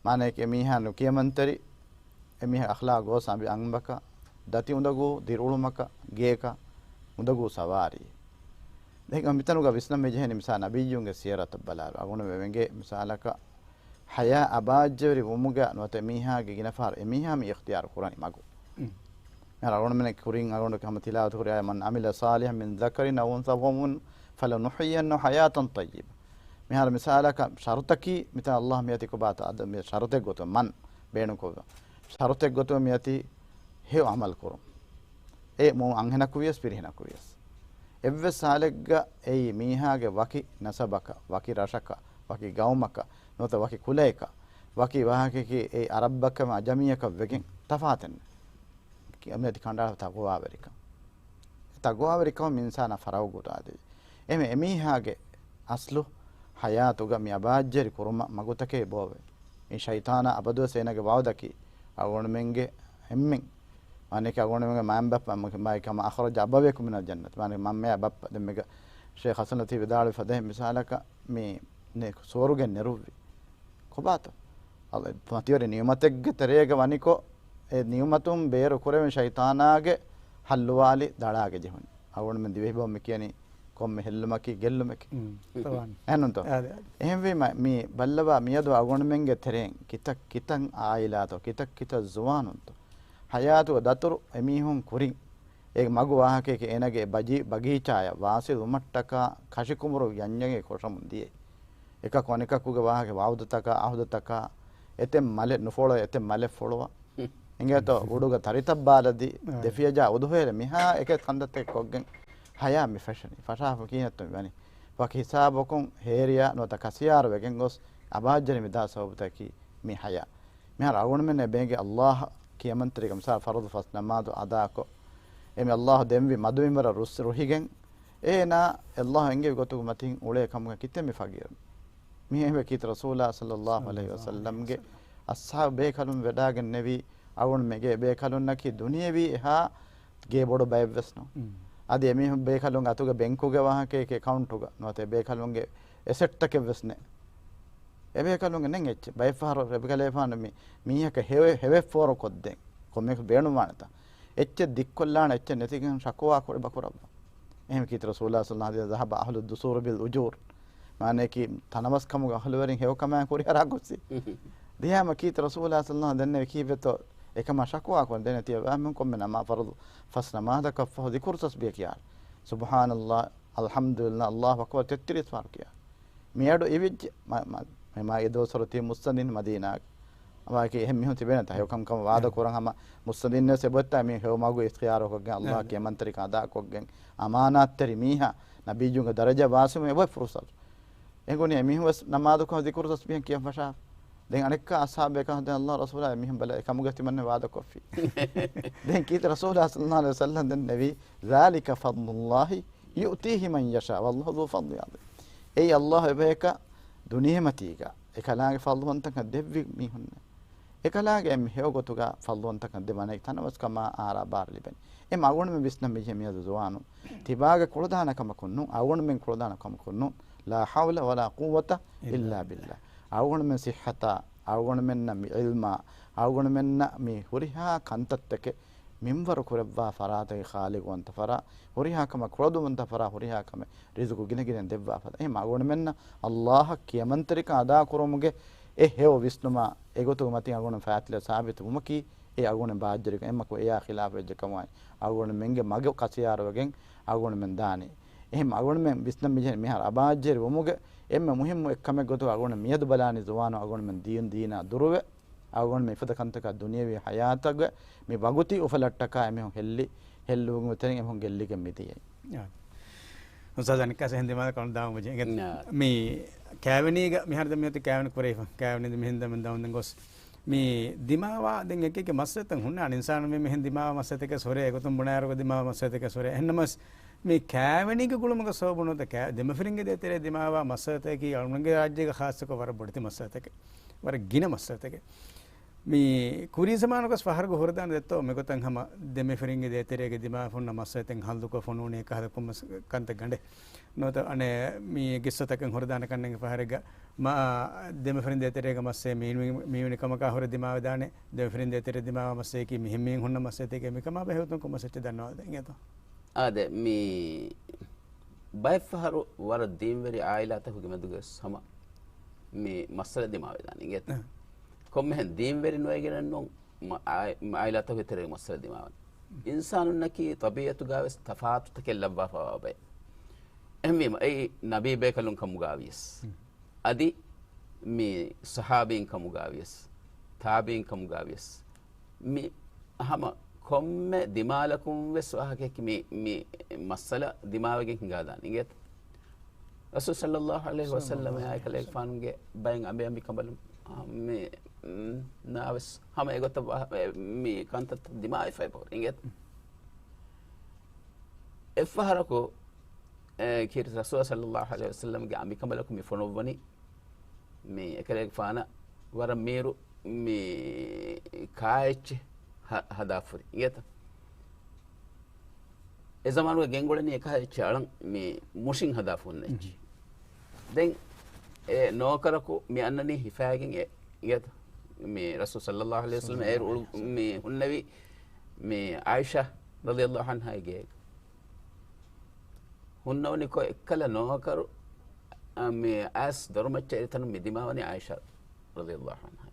މާނައަކީ އެމީހާ ނުކިޔަމަންތެރި، އެމީހާ އަޚްލާޤު ގޯސް އަނބި އަނބަކަށް، ދަތި އުނދަގޫ ދިރިއުޅުމަކަށް، ގޭކަށް އުނދަގޫ ސަވާރީ. ދެން މިތަނުގަ ވިސްނަން މި ޖެހެނީ މިސާ ނަބިއްޔުންގެ ސިޔަރަތަށް ބަލާއިރު، އަޅުގަނޑު ވެ-، ވެނގޭ މިސާލަކަށް، ޙަޔާ އަބާއްޖަވެރި ވުމުގަ ނުވަތަ މީހާގެ ގިނަ ފަހަރު އެމީހާ މި އިޚްތިޔާރު ކުރަނީ މަގު. މިހާރު އަޅުގަނޑުމެން ކުރިން އަޅުގަނޑު ހަމަ ތިލާވަތު ކުރި އާޔަތް، "من عمل صالحا من ذكر أو أنثى وهو مؤمن فلنحيينه حياة طيبة." މިހާރު މިސާލަކަށް ޝަރުތަކީ މިތާ ﷲ މިއޮތީ ކޮބާތޯ އަދަ މި ޝަރުތެއް ގޮތުން މަން ބޭނުންކޮށް، ޝަރުތެއް ގޮތުން މިއޮތީ ހެޔޮ ޢަމަލު ކުރުން. އެ މޫ އަންހެނަކު ވިޔަސް ފިރިހެނަކު ވިޔަސް. އެއްވެސް ހާލެއްގަ އެއީ މީހާގެ ވަކި ނަސަބަކަށް، ވަކި ރަށަކަށް، ވަކި ގައުމަކަށް، ނުވަތަ ވަކި ކުލައެކަށް، ވަކި ވާހަކައަކީ އެއީ ޢަރަބަކަށް އަޖަމީއަކަށް ވެގެން ތަފާތެއް ނެތް. މިއަދި ކަނޑާލަ ތަޤުވާވެރިކަން. ތަޤުވާވެރިކަމަށް މި އިންސާނާ ފަރާގު ގޮތާ ދެވި. އެހެން އެމީހާގެ އަސްލު ޙަޔާތުގަ މި އަބާއްޖަވެރި ކުރުމަށް މަގުތަކެއް ބޯވޭ. މި ޝައިޠާނާ އަބަދުވެސް އޭނާގެ ވަޢުދަކީ އަޅުގަނޑުމެންގެ އެންމެން، މާނައަކީ އަޅުގަނޑުމެންގެ މައިންބަފަ، މަ-، މަ-، كما أخرج أبويكم من الجنة. މާނަ މަންމަޔާ ބައްޕަ. ދެން މީގަ ޝޭޚް ޙަސަން ލަތީފް ވިދާޅުވި ފަދައިން މިސާލަކަށް މި ނެ-، ސުވަރުގެ ނެރުއްވި. ކޮބާތޯ؟ އަ-، މަތިވެރި ނިޢުމަތެއްގެ ތެރޭގަ ވަނިކޮށް، އެ ނިޢުމަތުން ބޭރު ކުރެވެން ޝައިޠާނާގެ ހައްލުވާލި ދަޅާގެ ޖެހުނީ. އަޅުގަނޑުމެން ދިވެހި ބަހުން މި ކިޔަނީ ކޮންމެ ހެއްލުމަކީ ގެއްލުމެކޭ. އެހެންނޫންތޯ؟ އާދެ، އާދެ. އެހެންވީމަ، މި ބައްލަވާ މިއަދު އަޅުގަނޑުމެންގެ ތެރެއިން ކިތައް ކިތައް ޢާއިލާތޯ، ކިތައް ކިތައް ޒުވާނުންތޯ، ޙަޔާތުގަ ދަތުރު އެމީހުން ކުރިން އޭގެ މަގު ވާހަކައަކީ އޭނާގެ ބަޖީ-، ބަގީޗާޔަށް ވާޞިލް ވުމަށްޓަކާ ކަށިކުމުރު ޔަންޔަން ކޮށަމުން ދިޔައީ. އެކަކު އަނެކަކުގެ ވާހަކަ ވަޢުދުތަކާ، ޢަހުދުތަކާ، އެތެއް މަލެއް ނުފޮޅުވާ، އެތެއް މަލެއް ފޮޅުވާ. އިނގޭތޯ، އުޑުގަ ތަރިތައް ބާލަދި، ދެފިޔަޖާ އުދުހުއެލެ މިހާ އެކެއް ކަންތައްތަކެއް ކޮށްގެން ޙަޔާ މި ފެށެނީ. ފަށާފަ ކީނަތު މި ވަނީ. ވަކި ހިސާބަކުން ހޭރިޔާ ނުވަތަ ކަސިޔާރު ވެގެން ގޮސް އަބާއްޖަވެރި މިދާ ސަބަބުތަކީ މި ޙަޔާ. މިހާރު އަޅުގަނޑުމެންނަށް ބޭނގެ ﷲ ކިޔަމަންތެރިކަން، މިސާލު ފަރުޟު ފަސް ނަމާދު އަދާކޮށް، އެ މި ﷲ ދެންވި މަދުމިންވަރަށް ރުއްސެ ރުހިގެން، އޭނާ ﷲ އެންގެވި ގޮތުގެ މަތިން އުޅޭ ކަމުގަ ކިތައް މި ފަގީރު. މިހެންވެ ކީރިތި ރަސޫލާ ޞައްލައްލާހު ޢަލައިހި ވަސައްލަމްގެ އަޞްޙާބު ބޭކަލުން ވެޑާގެންނެވީ، އަޅުގަނޑުމެންގެ ބޭކަލުންނަކީ ދުނިޔެވީ އެހާ ގޭ ބޮޑު ބައެއްވެސް ނޫން. އަދި އެމީހުން ބޭކަލުން އަތުގެ ބެންކުގެ ވާހަކައެކޭ އެކައުންޓުގަ ނުވަތަ ބޭކަލުންގެ އެސެޓްތަކެއްވެސް ނެތް. އެބޭކަލުންގެ ނެތް އެއްޗެއް. ބައެއްފަހަރު ރަބިކަލޭފާނު މި މީހަކަށް ހެވެ-، ހެވެއް ފޯރުކޮށްދޭން ކޮންމެއަކަސް ބޭނުންވާނެތާ. އެއްޗެއް ދިއްކޮށްލާނެ އެއްޗެއް ނެތިގެން ޝަކުވާ ކުރި ބަކުރައްވާ. އެހެން ކީރިތި ރަސޫލާ ޞައްލައްލާހު ޢަލައިހި ވަސައްލަމް، ذهب أهل الدثور بالأجور. މާނައަކީ ތަނަވަސްކަމުގެ އަހުލުވެރިން ހެޔޮކަމާ ކުރިއަރާ ގޮއްސި. ދިޔާމަ ކީރިތި ރަސޫލާ ޞައްލައްލާހު ދެންނެވި ކީއްވެތޯ އެކަމާ ޝަކުވާ ކުރަން ދެންނެވި ތިޔަ ވާމެން ކޮންމެ ނަމާ ފަރުޟު ފަސް ނަމާދަކަށްފަހު ޛިކުރު ތަސްބީޙަ ކިޔާ. ސުބްޙާނައްލާހް، އަލްޙަމްދުލިއްލާހް، އަލްލާހު އަކްބަރު ތެއްތިރީސް ފަހަރު ކިޔާ. މިއަޑު އިވިއްޖެ މަ-، މަ-، މި މާ އެ ދުވަސްވަރު ތިބި މުއްސަނދިން މަދީނާގަ. އަމާކީ އެހެން މީހުން ތިބޭނެތަ؟ ހެޔޮކަންކަމަށް ވާދަ ކުރަން ހަމަ މުއްސަނދިން ވެސް އެބައޮތްތާ މި ހެޔޮ މަގު އިޚްތިޔާރުކޮށްގެން އައްލާހަށް ކިޔަމަންތެރިކަން އަދާކޮށްގެން އަމާނާތްތެރި މީހާ ނަބިއްޔުންގެ ދަރަޖަ ވާސިމު އެބައޮތް ފުރުސަތު. އެނގުނީ އެމީހުން ވެސް ނަމާދުކޮށް ޒިކުރު ތަސްބީހަށް ކިޔަން ފަށާފަ. ދެން އަނެއްކާ އަޞްޙާބޭކަން ދެން އައްލާހު ރަސޫލާ އެމީހުން ބަލާ އެކަމުގަ ތިމަންނަ ވާދަކޮށްފި. ދެން ކީރިތި ރަސޫލާ ޞައްލައްލާހު ޢަލައިހި ވަސައްލަމް ދެންނެވީ، ذَٰلِكَ فَضْلُ اللَّهِ يُؤْتِيهِ مَن يَشَاءُ وَاللَّهُ ذُو الْفَضْلِ الْعَظِيمِ. އެއީ އައްލާހު އެބަޔަކަށް ދުނިޔެމަތީގަ އެކަލާނގެ ފަޟްލުވަންތަކަން ދެއްވި މީހުންނެއް. އެކަލާނގެ އެންމެ ހެޔޮ ގޮތުގަ ފަޟްލުވަންތަކަން ދެ މަނައި ތަނަވަސްކަމާ އާރާ ބާރަ ލިބެނީ. އެ މަގުނުމެ ވިސްނަން މިޖެހޭ މިއަދު ޒުވާނު ތިބާގެ ކުޅަދާނަ ކަމަކުން ނޫން، އަޅުގަނޑުމެން ކުޅަދާނަ ކަމަކުން ނޫން. لا حول ولا قوة إلا بالله. އަޅުގަނޑުމެން ޞިއްޙަތާ، އަޅުގަނޑުމެންނަށް މި ޢިލްމާ، އަޅުގަނޑުމެންނަށް މި ހުރިހާ ކަންތައްތަކެއް މިންވަރު ކުރައްވާ ފަރާތަކީ ޚާލިޤުވަންތަ ފަރާތް، ހުރިހާ ކަމަށް ކުޅަދުންވަންތަ ފަރާތް، ހުރިހާ ކަމެއް ރިޒުޤު ގިނަގިނައިން ދެއްވާ ފަރާތް. އެހެން އަޅުގަނޑުމެންނަށް އައްލާހަށް ކިޔަމަންތެރިކަން އަދާކުރުމުގެ އެ ހެޔޮ ވިސްނުމާ އެގޮތުގެ މަތިން އަޅުގަނޑު ފައިތިލަ ސާބިތު ވުމަކީ އެ އަޅުގަނޑު ބާއްޖަވެރިކަން. އެއްމަކު އެޔާ ޚިލާފު ވެއްޖެ ކަމުގައި އަޅުގަނޑުމެންގެ މަގު ކަސިޔާރުވެގެން އަޅުގަނޑުމެން ދާނީ. އެހެން އަޅުގަނޑުމެން ވިސްނަން މިޖެހޭ މިހާރު އަބާއްޖަވެރި ވުމުގެ އެންމެ މުހިއްމު އެއްކަމެއް ގޮތުގަ އަޅުގަނޑު މިއަދު ބަލާނީ ޒުވާނު އަޅުގަނޑުމެން ދީން ދީނާ ދުރުވެ، އަޅުގަނޑުމެން މިފަދަ ކަންތަކާ ދުނިޔެވީ ޙަޔާތުގެ މި ވަގުތީ އުފަލަށްޓަކާ އެމީހުން ހެއްލި، ހެއްލުވުމުގެ ތެރެއިން އެމީހުން ގެއްލިގެން މިދިޔައީ. އާ. އުސްތާޛް އަނެއްކާ އެހެން ދިމާލަކަށް އަޅުގަނޑު ދާން އުޅެނީ. އާ. މި ކާވެނީގަ މިހާރު ދެން މިއޮތީ ކާވެނި ކުރެވިފަ. ކާވެނީ މިހެން ދަމުން ދަމުން ދެން ގޮސް. މި ދިމާވާ ދެން އެކި އެކި މައްސަލަތައް ހުންނާނެ. އިންސާނު މި މިހެން ދިމާވާ މައްސަލަތަކެއް ހުރޭ، އެގޮތުން ބުނާއިރު ދިމާވާ މައްސަލަތަކެއް ހުރޭ. އެހެންނަމަވެސް މި ކާވެނީގެ ގުޅުމުގެ ސަބަބުން ނުވަތަ ކާ-، ދެމަފިރިންގެ ދޭތެރޭ ދިމާވާ މައްސަލަތަކީ އަޅުގަނޑުގެ ރާއްޖޭގެ ޚާއްޞަކޮށް ވަރަށް ބޮޑެތި މައްސަލަތަކެއް. ވަރަށް ގިނަ މައްސަލަތަކެއް. މި ކުރީ ޒަމާނުގަސް ފަހަރުގަ ހުރެދާނެ ދެއްތޯ މިގޮތަށް ހަމަ ދެމަފިރިންގެ ދޭތެރޭގެ ދިމާވެފަ ހުންނަ މައްސަލަތައް ހައްލުކޮށް ފޮނުވުނީ އެކަހަލަ ކޮންމެސް ކަންތައް ގަނޑެއް. ނުވަތަ އަނެއް މި ގިއްސަތަކެއް ހުރެދާނެ ކަންނޭނގެ ފަހަރެއްގަ މާ ދެމަފިރިން ދޭތެރޭގެ މައްސަލަ މީ-، މީ-، މީވެނި ކަމަކާ ހުރެ ދިމާވެދާނެ. ދެމަފިރިން ދޭތެރޭ ދިމާވާ މައްސަލައަކީ މިހެން މީހުން ހުންނަ މައްސަލަތަކެއް. މިކަމާ ބެހޭ ގޮތުން ކޮންމެސް އެއްޗެއް ދަންނަވާލަދޭ އިނގޭތޯ. އާދެ، މި ބައެއްފަހަރު ވަރަށް ދީންވެރި އާއިލާތަކުގެ މެދުގަސް ހަމަ މި މައްސަލަ ދިމާވެދާނެ އިނގޭތަ؟ އަ. ކޮންމެހެން ދީންވެރި ނުވެގެނެއްނޫން، މަ-، އާ-، މަ-، އާއިލާތަކުގެ ތެރޭގަ މައްސަލަ ދިމާވަން. އިންސާނުންނަކީ ޠަބީޢަތުގަވެސް ތަފާތުތަކެއް ލައްވާފަވާ ބައެއް. އެހެންވީމަ، އެއީ ނަބީ ބޭކަލުން ކަމުގަވިޔަސް. އަދި މި ޞަޙާބީން ކަމުގަވިޔަސް، ތާބިޢީން ކަމުގަވިޔަސް، މި ހަމަ ކޮންމެ ދިމާލަކުން ވެސް ވާހަކައަކީ މި، މި މައްސަލަ ދިމާވެގެން ހިނގާދާނެ އިނގޭތަ؟ ރަސޫލު ޞައްލައްލާހު ޢަލައިހި ވަސައްލަމަ އާއި ކަލޭގެފާނުގެ ބައެއް އަނބި އަނބިކަނބަލުން، އާ، މި، ނާވެސް ހަމަ އެގޮތަށް ވާ-، މި ކަންތައްތައް ދިމާވެފަ އެބަހުރި އިނގޭތަ؟ އެއްފަހަރަކު، އެ، ކީރިތި ރަސޫލާ ޞައްލައްލާހު ޢަލައިހި ވަސައްލަމްގެ އަނބިކަނބަލަކު މި ފޮނުއްވަނީ، މި އެކަލޭގެފާނަށް ވަރަށް މީރު މި ކާއެއްޗެއް ހަ-، ހަދާފަ ހުރި އިނގޭތަ؟ އެ ޒަމާނުގަ ގެންގުޅެނީ އެކަހަލަ އެއްޗެއް އަޅަން މި މުށިން ހަދާފަ ހުންނަ އެއްޗެއް. ދެން އެ ނޯކަރަކު މި އަންނަނީ ހިފައިގެން އެ އިނގޭތަ؟ މި ރަސޫލު ޞައްލައްލާހު ޢަލައިހި ވަސައްލަމަ އޭރު އުޅު-، މި ހުންނެވި މި ޢާއިޝާ ރަޟިޔައްލާހު ޢަންހާގެ ގޭގަ. ހުންނަވަނިކޮށް އެއްކަލަ ނޯކަރު، އަ، މި އައިސް ދޮރުމައްޗަށް އެރިތަނުން މި ދިމާވަނީ ޢާއިޝާ ރަޟިޔައްލާހު ޢަންހާ.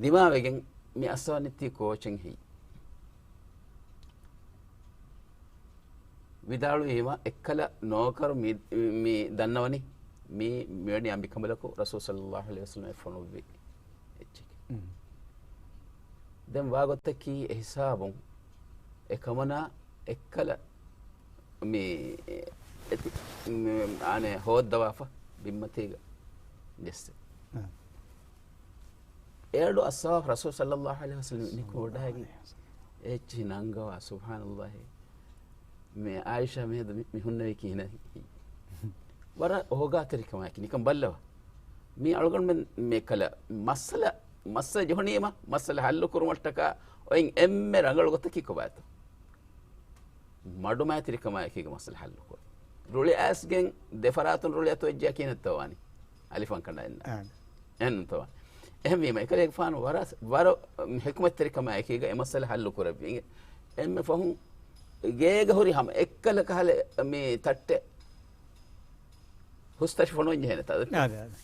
ދިމާވެގެން މި އައްސަވަނީތީ ކޯޗެއް ހެއްޔެވެ؟ ވިދާޅުވީމަ އެއްކަލަ ނޯކަރު މި، މި ދަންނަވަނީ މީ މިވެނި އަނބިކަނބަލަކު ރަސޫލު ޞައްލައްލާހު ޢަލައިހި ވަސައްލަމަ ފޮނުއްވި އެއްޗެކޭ. މް. ދެން ވާގޮތަކީ އެހިސާބުން އެކަމަނާ އެއްކަލަ މި އެތި-، މި އާނެ ހޯއްދަވާފަ ބިންމަތީގަ ޖެއްސެ. އާ. އެއަޑު އައްސަވާފަ ރަސޫލު ޞައްލައްލާހު ޢަލައިހި ވަސައްލަމަ ނިކުމެ ވަޑައިގެން އެއްޗިހި ނަންގަވާ، ސުބްޙާނައްލާހި، މި ޢާއިޝާ މިއަދު މި، މި ހުންނެވީ ކިހިނެއް؟ ވަރަށް އޯގާތެރިކަމާއެކީ ނިކަން ބައްލަވާ. މީ އަޅުގަނޑުމެން މި ކަލަ މައްސަލަ، މައްސަލަ ޖެހުނީމަ، މައްސަލަ ހައްލު ކުރުމަށްޓަކާ އޮތް އެންމެ ރަނގަޅު ގޮތަކީ ކޮބާތޯ؟ މަޑުމައިތިރިކަމާއެކީގަ މައްސަލަ ހައްލުކުރުން. ރުޅި އައިސްގެން ދެފަރާތުން ރުޅި އަތުވެއްޖެޔާ ކިހިނެއްތޯ ވާނީ؟ އަލިފަން ކަނޑައިންނާ. އާނ. އެހެންނުތޯ ވާނީ؟ އެހެންވީމަ، އެކަލޭގެފާނު ވަރަށް، ވަރަށް ހިކުމަތްތެރިކަމާއެކީގަ އެ މައްސަލަ ހައްލު ކުރެއްވި. އެންމެ ފަހުން ގޭގަ ހުރި ހަމަ އެއްކަލަ ކަހަލަ މި ތައްޓެއް ހުސްތަށި ފޮނުވަން ޖެހޭނެތާ؟ އާދެ، އާދެ.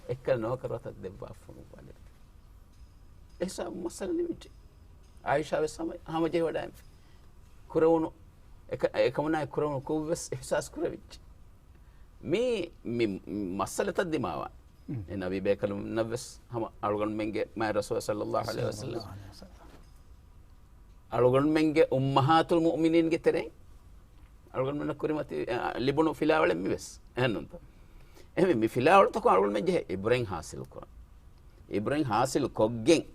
އެއްކަލަ ނޯކަރު އަތަށް ދެއްވާ ފޮނުއްވާލެވި. އެހިސާބު މައްސަލަ ނިމިއްޖެ. ޢާއިޝާ ވެސް ހަމަ، ހަމަޖެހިވަޑައިންފި. ކުރެވުނު، އެކަ-، އެކަމުނާއެކު ކުރެވުނު ކުށްވެސް އިޙްސާސް ކުރެވިއްޖެ. މީ، މި މައްސަލަތައް ދިމާވާ. އެ ނަބީ ބޭކަލުންނަށްވެސް ހަމަ އަޅުގަނޑުމެންގެ މާތް ރަސޫލު ޞައްލައްލާހު ޢަލައިހި ވަސައްލަމް. އަޅުގަނޑުމެންގެ އުއްމަހާތުލް މުއުމިނީންގެ ތެރެއިން އަޅުގަނޑުމެންނަށް ކުރިމަތި، އަ، ލިބުނު ފިލާވަޅެއް މިވެސް. އެހެންނޫންތަ؟ އެހެންވެ، މި ފިލާވަޅުތަކުން އަޅުގަނޑުމެން ޖެހޭ އިބްރަތް ޙާޞިލު ކުރަން. އިބްރަތް ޙާޞިލު ކޮށްގެން.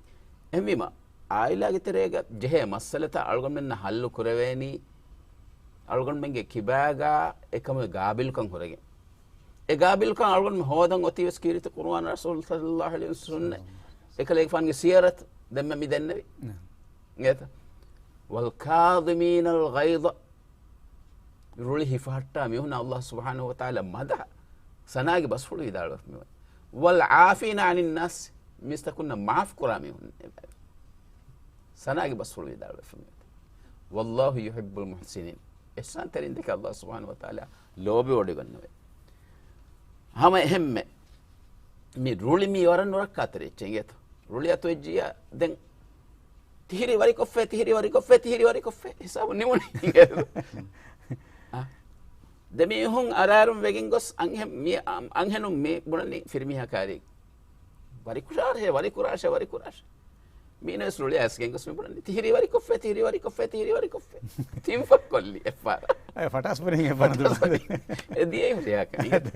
އެހެންވީމަ، އާއިލާގެ ތެރޭގަ ޖެހޭ މައްސަލަތައް އަޅުގަނޑުމެންނަށް ޙައްލު ކުރެވޭނީ، އަޅުގަނޑުމެންގެ ކިބާގަ އެކަމުގެ ގާބިލުކަން ހުރެގެން. އެ ގާބިލުކަން އަޅުގަނޑު ހޯދަން އޮތީވެސް ކީރިތި ޤުރުއާން، ރަސޫލު ޞައްލައްލާހު ޢަލައިހި ވަސައްލަމް ސުންނަތް. އެކަލޭގެފާނުގެ ސިޔަރަތު ދެންމެ މި ދެންނެވި. ނަޢަމް. އިނގޭތަ؟ والكاظمين الغيظ. ރުޅި ހިފަހައްޓާ މީހުން ﷲ ސުބްޙާނަހޫ ވަތަޢާލާ މަދަޙަ. ސަނާގެ ބަސްފުޅު ވިދާޅުވެފަ މިވަނީ. والعافين عن الناس. މީސްތަކުންނަށް މާފު ކުރާ މީހުން. ސަނާގެ ބަސްފުޅު ވިދާޅުވެފަ މިވަނީ. والله يحب المحسنين. އިޙްސާންތެރިން ދެކެ ﷲ ސުބްޙާނަހޫ ވަތަޢާލާ ލޯބިވޮޑިގަންނަވައި. ހަމަ އެހެންމެ މި ރުޅި މި ވަރަށް ނުރައްކާތެރި އެއްޗެއް އިނގޭތަ؟ ރުޅި އަތުވެއްޖިއްޔާ ދެން ތިހިރި ވަރިކޮށްފައި، ތިހިރި ވަރިކޮށްފައި، ތިހިރި ވަރިކޮށްފައި ހިސާބު ނިމުނީ. އާ. ދެމީހުން އަރާރުން ވެގެން ގޮސް އަންހެން މި، އަން، އަންހެނުން މި ބުނަނީ ފިރިމީހާ ކާރީ. ވަރިކުރާށޭ، ވަރިކުރާށޭ، ވަރިކުރާށޭ. މީނަވެސް ރުޅި އައިސްގެން ގޮސް މި ބުނަނީ ތިހިރި ވަރިކޮށްފައި، ތިހިރި ވަރިކޮށްފައި، ތިހިރި ވަރިކޮށްފައި. ތިން ފައްކޮށްލި އެއްފަހަރަށް. އެ ފަޓާސް ބުނިން އެއްފަހަރަށް ފަޓާސް ދުވަސް. ބުނިން. އެ ދިޔައީ ހުރިހާ ކަމެއް.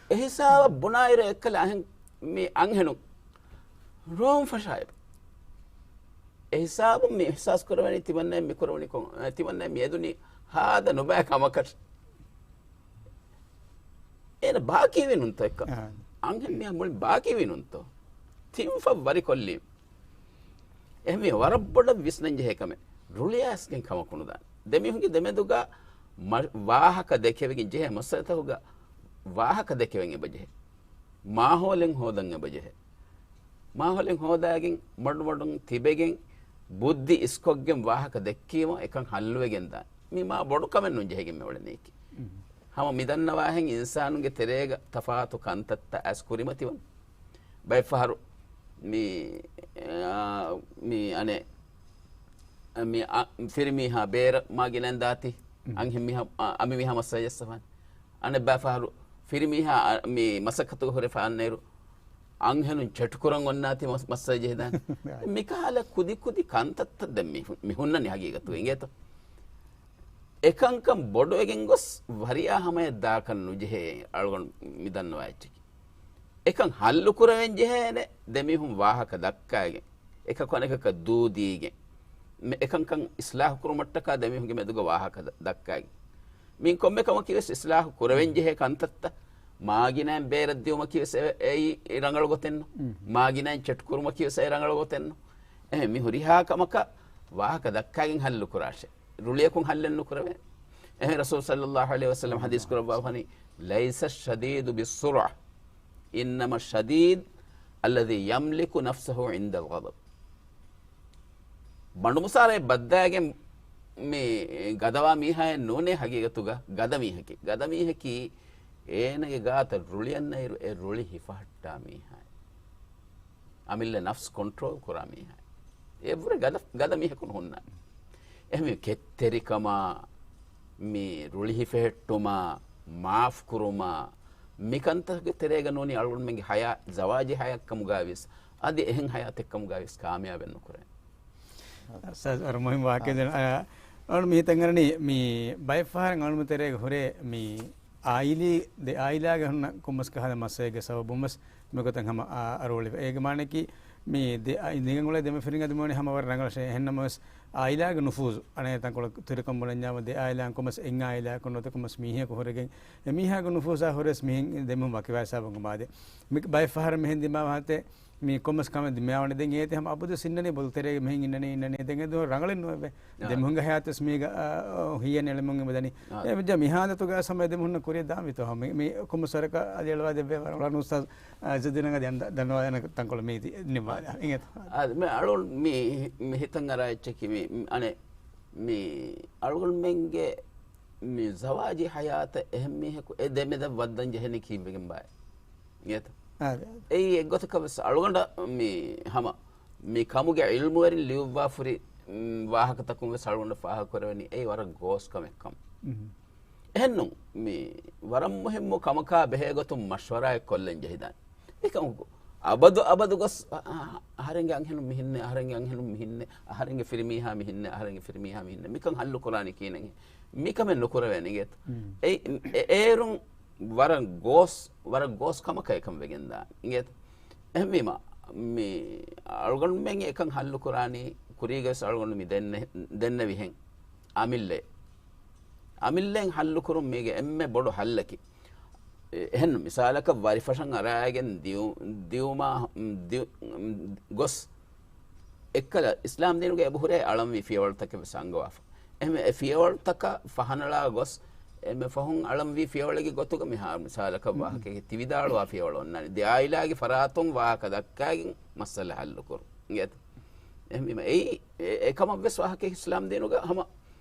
އެ ހިސާބަށް ބުނާއިރު އެއްކަލަ އަހެން މި އަންހެނުން ރޯން ފަށާއިބު. އެ ހިސާބުން މި އިޙްސާސް ކުރެވެނީ ތިމަންނައަށް މި ކުރެވުނީ ކޮން، އެ، ތިމަންނައަށް މި އެދުނީ ހާދަ ނުބައި ކަމަކަށް. އޭނަ ބާކީވީ ނޫންތޯ އެއްކަ؟ އާ. އަންހެން މީހާ މުޅިން ބާކީވީ ނޫންތޯ؟ ތިން ފަށް ވަރިކޮށްލީ. އެހެންވީ ވަރަށް ބޮޑަށް ވިސްނަން ޖެހޭ ކަމެއް. ރުޅި އައިސްގެން ކަމަކު ނުދާނެ. ދެމީހުންގެ ދެމެދުގަ މަ-، ވާހަކަ ދެކެވިގެން ޖެހޭ މައްސަލަތަކުގަ ވާހަކަ ދެކެވެން އެބަ ޖެހޭ. މާހައުލެއް ހޯދަން އެބަ ޖެހޭ. މާހައުލެއް ހޯދާގެން މަޑުމަޑުން ތިބެގެން ބުއްދި އިސްކޮށްގެން ވާހަކަ ދެއްކީމަ އެކަން ހައްލުވެގެން ދާނެ. މީ މާ ބޮޑު ކަމެއް ނޫން ޖެހިގެން މި އުޅެނީކީ. ހަމަ މި ދަންނަވާހެން އިންސާނުންގެ ތެރޭގަ ތަފާތު ކަންތައްތައް އައިސް ކުރިމަތިވަން. ބައެއްފަހަރު މި، އާ، މި އަނެއް، މި އަ-، ފިރިމީހާ ބޭރަށް މާގިނައިން ދާތީ، އަންހެން މީހާ، އަ-، އަނބިމީހާ މައްސަލަ ޖައްސަފާނެ. އަނެއް ބައިފަހަރު ފިރިމީހާ އަ-، މި މަސައްކަތުގަ ހުރެފަ އަންނައިރު، އަންހެނުން ޗެޓް ކުރަން އޮންނާތީ މަސް-، މައްސަލަ ޖެހިދާނެ. މިކަހަލަ ކުދި ކުދި ކަންތައްތައް ދެން މި ހު-، މި ހުންނަނީ ހަގީގަތުގަ އިނގޭތަ؟ އެކަންކަން ބޮޑުވެގެން ގޮސް ވަރިޔާ ހަމަޔަށް ދާކަށް ނުޖެހޭ އަޅުގަނޑު މި ދަންނަވާ އެއްޗަކީ. އެކަން ހައްލު ކުރެވެން ޖެހޭނެ ދެމީހުން ވާހަކަ ދައްކާގެން، އެކަކު އަނެކަކަށް ދޫ ދީގެން، މެ-، އެކަންކަން އިސްލާހު ކުރުމަށްޓަކާ ދެމީހުންގެ މެދުގަ ވާހަކަ ދަ-، ދައްކާގެން. މި ކޮންމެ ކަމަކީ ވެސް އިސްލާހު ކުރެވެން ޖެހޭ ކަންތައްތައް. މާގިނައިން ބޭރަށް ދިއުމަކީ ވެސް އެ-، އެއީ ރަނގަޅު ގޮތެއް ނޫން. މާގިނައިން ޗެޓް ކުރުމަކީ ވެސް އެ ރަނގަޅު ގޮތެއް ނޫން. އެހެން މި ހުރިހާ ކަމަކަށް ވާހަކަ ދައްކާގެން ހައްލު ކުރާށޭ. ރުޅިއަކުން ހައްލެއް ނުކުރެވޭ. އެހެން ރަސޫލު ޞައްލައްލާހު ޢަލައިހި ވަސައްލަމަ ޙަދީޘް ކުރައްވާފަނީ، ليس الشديد بالصرعة، إنما الشديد الذي يملك نفسه عند الغضب. ބަނޑުމުސާރައެއް ބައްދާގެން މި ގަދަވާ މީހާއެއް ނޫނޭ ހަގީގަތުގަ ގަދަ މީހަކީ. ގަދަ މީހަކީ އޭނަގެ ގާތަށް ރުޅި އަންނައިރު އެ ރުޅި ހިފަހައްޓާ މީހާއެއް. އަމިއްލަ ނަފްސް ކޮންޓްރޯލް ކުރާ މީހާ. އެއްވުރެ ގަދަ، ގަދަ މީހަކު ނުހުންނާނެ. އެހެންވެ ކެތްތެރިކަމާ، މި ރުޅި ހިފެހެއްޓުމާ، މާފް ކުރުމާ، މި ކަންތަކުގެ ތެރޭގަ ނޫނީ އަޅުގަނޑުމެންގެ ޙަޔާ، ޒަވާޖީ ޙަޔާތް ކަމުގައިވިޔަސް އަދި އެހެން ޙަޔާތެއް ކަމުގައިވިޔަސް ކާމިޔާބެއް ނުކުރޭ. އުސްތާޛް، ވަރަށް މުހިންމު ވާހަކައެއް ދެން. އަ، އަޅު މި ހިތަށް އަރަނީ މި ބައެއް ފަހަރަށް އަޅުމެން ތެރޭގަ ހުރޭ މި އާއިލީ، ދެ އާއިލާގެ ހުންނަ ކޮންމެސް ކަހަލަ މައްސަލައެއްގެ ސަބަބުން ވެސް މިގޮތަށް ހަމަ އަ-، އަރުވަޅިވޭ. އޭގެ މާނައަކީ މި ދެ އަ-، ނިގަން އުޅޭ ދެމަފިރިން އަދި މިވަނީ ހަމަ ވަރަށް ރަނގަޅަށޭ. އެހެންނަމަވެސް އާއިލާގެ ނުފޫޒު އަނެއް ތަންކޮޅަށް ތިރިކަން ބުނަންޏާމަ ދެ އާއިލާއިން ކޮންމެސް އެއް އާއިލާއަކުން ނުވަތަ ކޮންމެސް މީހަކު ހުރެގެން އެ މީހާގެ ނުފޫޒާ ހުރެސް މިހެން ދެމީހުން ވަކިވާ ހިސާބަކުން މާދެ. މި ބައެއް ފަހަރަށް މިހެން ދިމާވާތޭ މި ކޮންމެސް ކަމެއް ދިމާވަނީ. ދެން އޭތި ހަމަ އަބަދު ސިންނަނީ ބޮލުތެރޭގަ މިހެން އިންނަނީ، އިންނަނީ. ދެން އެދު ރަނގަޅެއް ނުވެވޭ. އާ. ދެމީހުންގެ ހަޔާތަސް މީގަ، އާ، އާ، ހިޔެއް ނެޅެމުން އެބަދަނީ. އާ. އެ މިޖާ މިހާދަތުގަ ސަމަ ދެމީހުންނަށް ކުރިޔަށް ދާންވީތޯ ހަމަ މި، މި ކޮންމެސް ވަރަކަށް އަދި އެޅުވާ ދެއްވޭ ވަރަށް އުޅަން އުސްތާޛް، އާ، އިޒުއްދީނަށް އަދި އަން ދަ-، ދަންނަވާލާނެ ތަންކޮޅެއް މީތި ނިންމާލާ. އާ، މި އަޅު މި، މި ހިތަށް އަރާ އެއްޗަކީ މި، މި އަނެއް މި އަޅުގަނޑުމެންގެ މި ޒަވާޖީ ހަޔާތަށް އެހެން މީހަކު އެ ދެމެދަށް ވައްދަން ޖެހެނީ ކީއްވެގެންބާއޭ؟ އިނގޭތަ؟ އާ، އާ. އެއީ އެއްގޮތަކަށް ވެސް އަޅުގަނޑަށް މި ހަމަ މި ކަމުގެ ޢިލްމުވެރިން ލިޔުއްވާފުރި، މް، ވާހަކަތަކުން ވެސް އަޅުގަނޑަށް ފާހަގަކުރެވެނީ އެއީ ވަރަށް ގޯސް ކަމެއްކަން. މް. އެހެންނު، މި ވަރަށް މުހިއްމު ކަމަކާ ބެހޭ ގޮތުން މަޝްވަރާއެއް ކޮށްލަން ޖެހިދާނެ. މިކަމަކު އަބަދު އަބަދު ގޮސް، އަ، އަ، އަހަރެންގެ އަންހެނުން މިހެންނޭ، އަހަރެންގެ އަންހެނުން މިހެންނޭ، އަހަރެންގެ ފިރިމީހާ މިހެންނޭ، އަހަރެންގެ ފިރިމީހާ މިހެންނޭ، މިކަން ހައްލު ކުރާނީ ކިހިނެއް؟ މިކަމެއް ނުކުރެވޭނެ އިނގޭތަ؟ އެ، އެ، އޭރުން ވަރަށް ގޯސް، ވަރަށް ގޯސް ކަމަކަށް އެކަން ވެގެންދާނެ އިނގޭތަ؟ އެހެންވީމަ، މި އަޅުގަނޑުމެން އެކަން ހައްލު ކުރާނީ، ކުރީގަވެސް އަޅުގަނޑު މި ދެންނެ-، ދެންނެވިހެން އަމިއްލަ، އަމިއްލައިން ހައްލު ކުރުން މީގެ އެންމެ ބޮޑު ހައްލަކީ. އެ-، އެހެން މިސާލަކަށް ވަރިފަށަށް އަރާގެން ދިއު-، ދިއުމާ، ދިއު-، ގޮސް އެއްކަލަ އިސްލާމް ދީނުގަ އެބަހުރޭ އަޅަންވީ ފިޔަވަޅުތަކެއް ވެސް އަންގަވާފަ. އެހެން އެ ފިޔަވަޅުތަކަށް ފަހަނަޅާ ގޮސް، އެންމެ ފަހުން އަޅަންވީ ފިޔަވަޅެއްގެ ގޮތުގަ މިހާރު މިސާލަކަށް ވާހަކައެއް ތި ވިދާޅުވާ ފިޔަވަޅު އޮންނާނެ. ދެ އާއިލާގެ ފަރާތުން ވާހަކަ ދައްކާގެން މައްސަލަ ހައްލު ކުރުން. އިނގޭތަ؟ އެހެންވީމަ އެއީ، އެ-، އެކަމަށްވެސް ވާހަކަ އިސްލާމް ދީނުގަ ހަމަ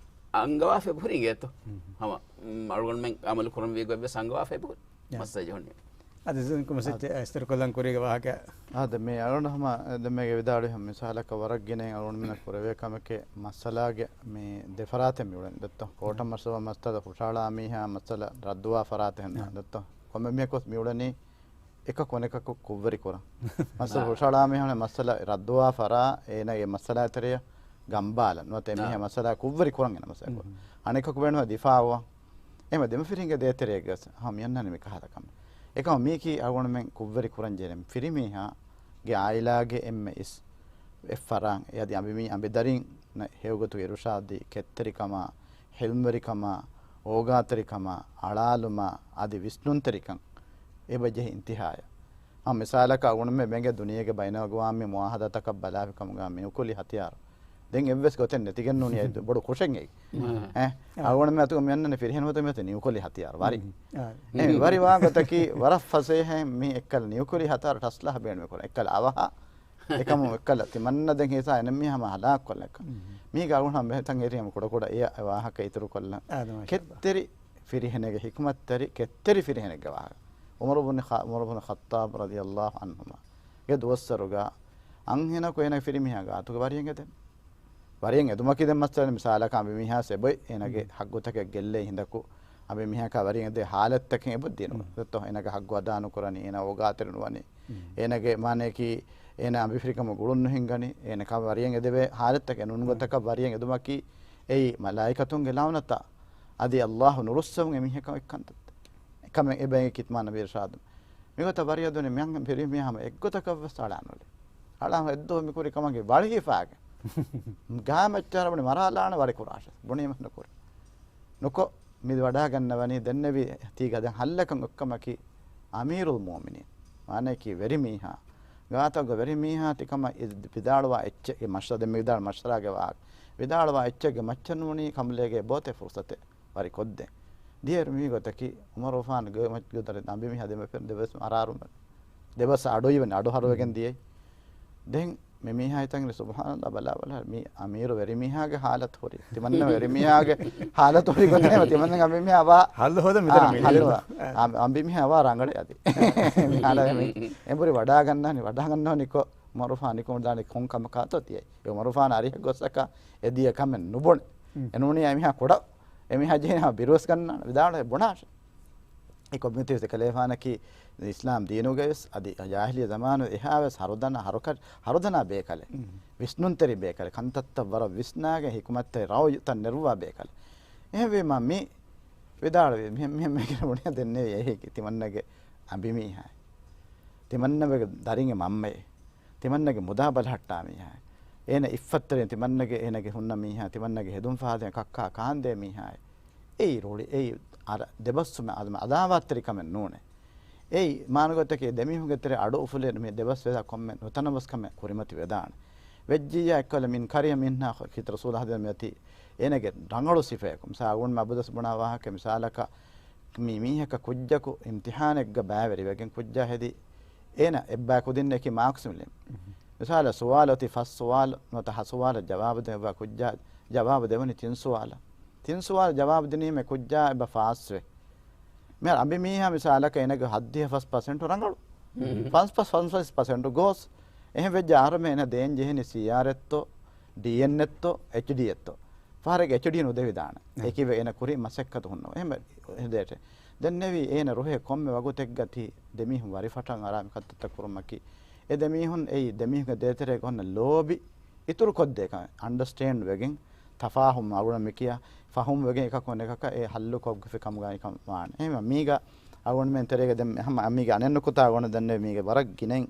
އަންގަވާފަ އެބަހުރި އިނގޭތޯ؟ ހަމަ، މް، އަޅުގަނޑުމެން އަމަލު ކުރަންވީ ގޮތްވެސް އަންގަވާފަ އެބަހުރި. މައްސަލަ ޖެހުނީ. އަދި ކުމަސިއްޗެ އިސްތިރުކޮށްލަން ކުރީގެ ވާހަކަ. އާދެ، މި އަޅުގަނޑު ހަމަ ދެންމެގެ ވިދާޅުވި ހަމަ މިސާލަކަށް ވަރަށް ގިނައިން އަޅުގަނޑުމެންނަށް ކުރެވޭ ކަމެކޭ މައްސަލާގެ މި ދެ ފަރާތެއް މިއުޅެނީ. ދެއްތޯ؟ ކޯޓަށް މައްސަލަ، މައްސަލަ ހުށަހަޅާ މީހާ މައްސަލަ ރައްދުވާ ފަރާތެއް ހެންނާ. ދެއްތޯ؟ ކޮންމެ މީހަކު މިއުޅެނީ އެކަކު އަނެކަކު ކުށްވެރި ކުރަން. މައްސަލަ ހުށަހަޅާ މީހާ މައްސަލަ ރައްދުވާ ފަރާ، އޭނަގެ މައްސަލާ ތެރެއަށް ގަނބާލަން. ނުވަތަ އެމީހާ މައްސަލާ ކުށްވެރި ކުރަން އޭނަ މައްސަލަ ކުރަން. އަނެކަކު ބޭނުމަށް ދިފާއުވާ. އެހެންވެ ދެމަފިރިންގެ ދޭތެރޭގަސް ހަމަ މިއަންނަނީ މި ކަހަލަ ކަމެއް. އެކަމަ މީކީ އަޅުގަނޑުމެން ކުށްވެރި ކުރަން ޖެހޭ ފިރިމީހާގެ އާއިލާގެ އެންމެ އިސް އެއްފަރާން އެ އަދި އަނބިމީ އަނބިދަރިން ހެޔޮގޮތުގެ އިރުޝާދީ، ކެތްތެރިކަމާ، ހިލްމުވެރިކަމާ، އޯގާތެރިކަމާ، އަޅާލުމާ އަދި ވިސްނުންތެރިކަން އެބަ ޖެހި އިންތިހާޔަށް. ހަމަ މިސާލަކަށް އަޅުގަނޑުމެން ބެނގޭ ދުނިޔޭގެ ބައިނަލްއަގުވާމީ މުއާހަދާތަކަށް ބަލާފި ކަމުގަ މި ނިއުކުލި ހަތިޔާރު ދެން އެއްވެސް ގޮތެއް ނެތިގެން ނޫނީ އެއް ބޮޑު ކުށެއް އެއީ. އެ، އަޅުގަނޑުމެން އަތުގަ މިއަންނަނީ ފިރިހެން ހުތު މިއޮތީ ނިއުކުލި ހަތިޔާރު ވަރި. އެ، ވަރި ވާ ގޮތަކީ ވަރަށް ފަސޭހައިން މި އެއްކަލަ ނިއުކުލި ހަތިޔާރު އަސްލަހަ ބޭނުމެއް ކުރަން. އެއްކަލަ އަވަހަށް އެކަމު އެއްކަލަ ތިމަންނަ ދެން ހިސާ އެނެއް މީހާ ހަމަ ހަލާކު ކޮށްލަން. މީގަ އަޅުގަނޑު ބެހެތަން އެރި ހަމަ ކުޑަކުޑަ އެ ވާހަކަ އިތުރު ކޮށްލަން. ކެތްތެރި ފިރިހެނެއްގެ ހިކުމަތްތެރި، ކެތްތެރި ފިރިހެނެއްގެ ވާހަކަ. ޢުމަރު ބުން ޚަ-، ޢުމަރު ބުން ޚައްޠާބް ރަޟިޔަﷲ ޢަންހުމާ ގެ ދުވަސްވަރުގަ އަންހެނަކު އޭނަ ފިރިމީހާ ގާތުގަ ވަރިއެއް އެދެން. ވަރިއެއް އެދުމަކީ ދެން މައްސަލަ މިސާލަކަށް އަނބިމީހާ ސެބޮތް އޭނަގެ ހައްގުތަކެއް ގެއްލޭ ހިނދަކު އަނބިމީހަކާ ވަރިއެއް އެދޭ ޙާލަތްތަކެއް އެބަ ދިނު. ދެއްތޯ؟ އޭނަގެ ހައްގު އަދާ ނުކުރަނީ، އޭނަ އޯގާތެރި ނުވަނީ. އޭނަގެ މާނަޔަކީ އޭނަ އަނބިފިރިކަމުގަ ގުޅުން ނުހިނގަނީ، އޭނަ ކަ-، ވަރިއެއް އެދެވޭ ޙާލަތްތަކެއް ނޫން ގޮތަކަށް ވަރިއެއް އެދުމަކީ އެއީ މަލާއިކަތުންގެ ލަޢުނަތާ އަދި ﷲ ނުރުއްސެވުން އެމީހަކަށް އޮތް ކަންތައްތައް. އެކަމެއް އެބައި ކިތްމާ ނަބީ އިރުޝާދު. މިގޮތަށް ވަރިއަށް ދުނި މިއަން ފިރިމީހާ ހަމަ އެއްގޮތަކަށްވެސް އަޅާނުލި. އަޅާން އެއްދުވަހު މިކުރި ކަމަކީ ވަޅިހިފާގެން. ގާ މައްޗާރަ ބުނި މަރާލާނެ ވަޅި ކުރާށެ. ބުނީމަ ނުކުރި. ނުކޮށް މި ވަޑާގަންނަވަނީ ދެންނެވި ތީގަ ދެން ހައްލަކަށް އޮތްކަމަކީ އަމީރުލް މުއުމިނީން. މާނަޔަކީ ވެރިމީހާ. ގާތަކުގަ ވެރިމީހާ ތިކަމަށް ވިދާޅުވާ އެއްޗެއް މަޝްރަ-، ދެން މި ވިދާޅު މަޝްރާގެ ވާ-، ވިދާޅުވާ އެއްޗެއްގެ މައްޗަށް ނޫނީ ކަނބުލޭގެ ބޯތެ ފުރުސަތެއް. ވަރި ކޮށްދޭ. ދިޔައިރު މީ ގޮތަކީ، ޢުމަރު ފާނު ގެ މައްޗަށް ގެދޮރެއް އަނބިމީހާ ދެމަފިރި ދެބަސް އަރާރުމެ. ދެބަސް އަޑުއިވެން އަޑު ހަރުވެގެން ދިޔައީ. ދެން މި މީހާ ހިތަން ސުބްޙާނަﷲ ބަލާ ބަލާ މި އަމީރު ވެރިމީހާގެ ޙާލަތު ހުރި. ތިމަންނަ ވެރިމީހާގެ ޙާލަތު ހުރި ގޮތެއް ތިމަންނަ އަނބިމީހާ ވާ ހައްލު ހޯދަން މިތަނަށް އާ، މި ހައްލު އެދުން. އާ، އަނބިމީހާ ވާ ރަނގަޅެއް އަދި. މި ހާލަ މި އެނބުރި ވަޑާގަންނާނީ، ވަޑާގަންނާނީ ކޮ ޢުމަރު ފާނު ނިކުމެވިދާނެ ކޮން ކަމަކާތޯ ތިޔައީ. އެ ޢުމަރު ފާނު އަރިހަށް ގޮއްސަކަށް އެ ދިޔަ ކަމެއް ނުބުނެ. އެނޫނީ އެމީހާ ކުޑަ، އެމީހާ ޖެހި ބިރުވެސް ގަންނާނެ. ވިދާޅުވެ ބުނާށެ. އެ ކޮމިއުނިޓީ އެކަލޭފާނަކީ އިސްލާމް ދީނުގަވެސް އަދި ޖާހިލިއްޔަ ޒަމާނު އެހާވެސް ހަރުދަނާ ހަރުކަ-، ހަރުދަނާ ބޭކަލެއް. ވިސްނުންތެރި ބޭކަލެއް. ކަންތައްތައް ވަރަށް ވިސްނާގެން ހިކުމަތްތެރި ރައުޔުތައް ނެރުއްވާ ބޭކަލެއް. އެހެންވީމަ މި ވިދާޅުވި މިހެން މިހެން މޭގެން ބުނި ދެންނެވި އެހީ ތިމަންނަގެ އަނބިމީހާ. ތިމަންނަވެގެ ދަރިންގެ މަންމައެއް، ތިމަންނަގެ މުދާ ބަލަހައްޓާ މީހާ، އޭނަ އިއްފަތްތެރިން ތިމަންނަގެ އޭނަގެ ހުންނަ މީހާ، ތިމަންނަގެ ހެދުން ފަހަތުގެ ކައްކާ ކާންދޭ މީހާ. އެއީ ރުޅި، އެއީ އަރަ-، ދެބަސްވުމެއް އަދަ-، އަދާވާތްތެރިކަމެއް ނޫނޭ. އެއީ މާނަގޮތަކީ ދެމީހުންގެ ތެރެ އަޑު އުފުލޭ މި ދެބަސް ވެދާ ކޮންމެ ނުތަނަވަސްކަމެއް ކުރިމަތި ވެދާނެ. ވެއްޖިއްޔާ އެއްކަލަ މިން ކަރިހަ މިންހާ ކިތަ ރަސޫލާ ހަދީސް މިއޮތީ އޭނަގެ ރަނގަޅު ސިފަޔަކު. މިސާ އަޅުގަނޑު އަބަދުވެސް ބުނާ ވާހަކަ މިސާލަކަށް މި މީހަކަށް ކުއްޖަކު އިމްތިހާނެއްގަ ބައިވެރިވެގެން ކުއްޖާ ހެދި އޭނަ އެއްބައި ކުދިންނަކީ މާކްސް މިލިން. މިސާލަށް ސުވާލު އޮތީ ފަސް ސުވާލު ނުވަތަ ހަ ސުވާލަށް ޖަވާބު ދެއްވާ ކުއްޖާ ޖަވާބު ދެވަނީ ތިން ސުވާލަށް. ތިން ސުވާލު ޖަވާބު ދިނީމަ ކުއްޖާ އެބަ ފާސްވޭ. މިހާރު އަނބިމީހާ މިސާލަކަށް އޭނަގެ ހައްދިހަ ފަސް ޕަސެންޓު ރަނގަޅު. ފަންސް ޕަސް ފަންސަވީސް ޕަސެންޓު ގޯސް. އެހެން ވެއްޖެ އަހަރުމެން އޭނަ ދޭން ޖެހެނީ ސީއާރްއެއްތޯ، ޑީއެންއެއްތޯ، އެޗްޑީއެއްތޯ. ފަހަރެއްގެ އެޗްޑީ ނުދެވިދާނެ. އެކީވެ އޭނަ ކުރި މަސައްކަތު ހުންނަވަ. އެހެން ދޭޓެ. ދެންނެވީ އޭނަ ރުހޭ ކޮންމެ ވަގުތެއްގަ ތި ދެމީހުން ވަރިފަށަށް އަރާ މި ކަންތައްތައް ކުރުމަކީ. އެ ދެމީހުން އެއީ ދެމީހުންގެ ދޭތެރޭގަ ހުންނަ ލޯބި އިތުރު ކޮށްދޭކަން އަންޑަސްޓޭންޑް ވެގެން ތަފާހުމް އަޅުގަނޑު މިކިޔާ ފަހުމް ވެގެން އެކަކުން އެކަކަށް އެ ހައްލު ކޮށްފި ކަމުގައި ކަން ވާނެ. އެހެންވެ މީގަ އަޅުގަނޑުމެން ތެރޭގަ ދެން ހަމަ މީގެ އަނެއް ނުކުތާ އަޅުގަނޑު ދެންނެވި މީގެ ވަރަށް ގިނައިން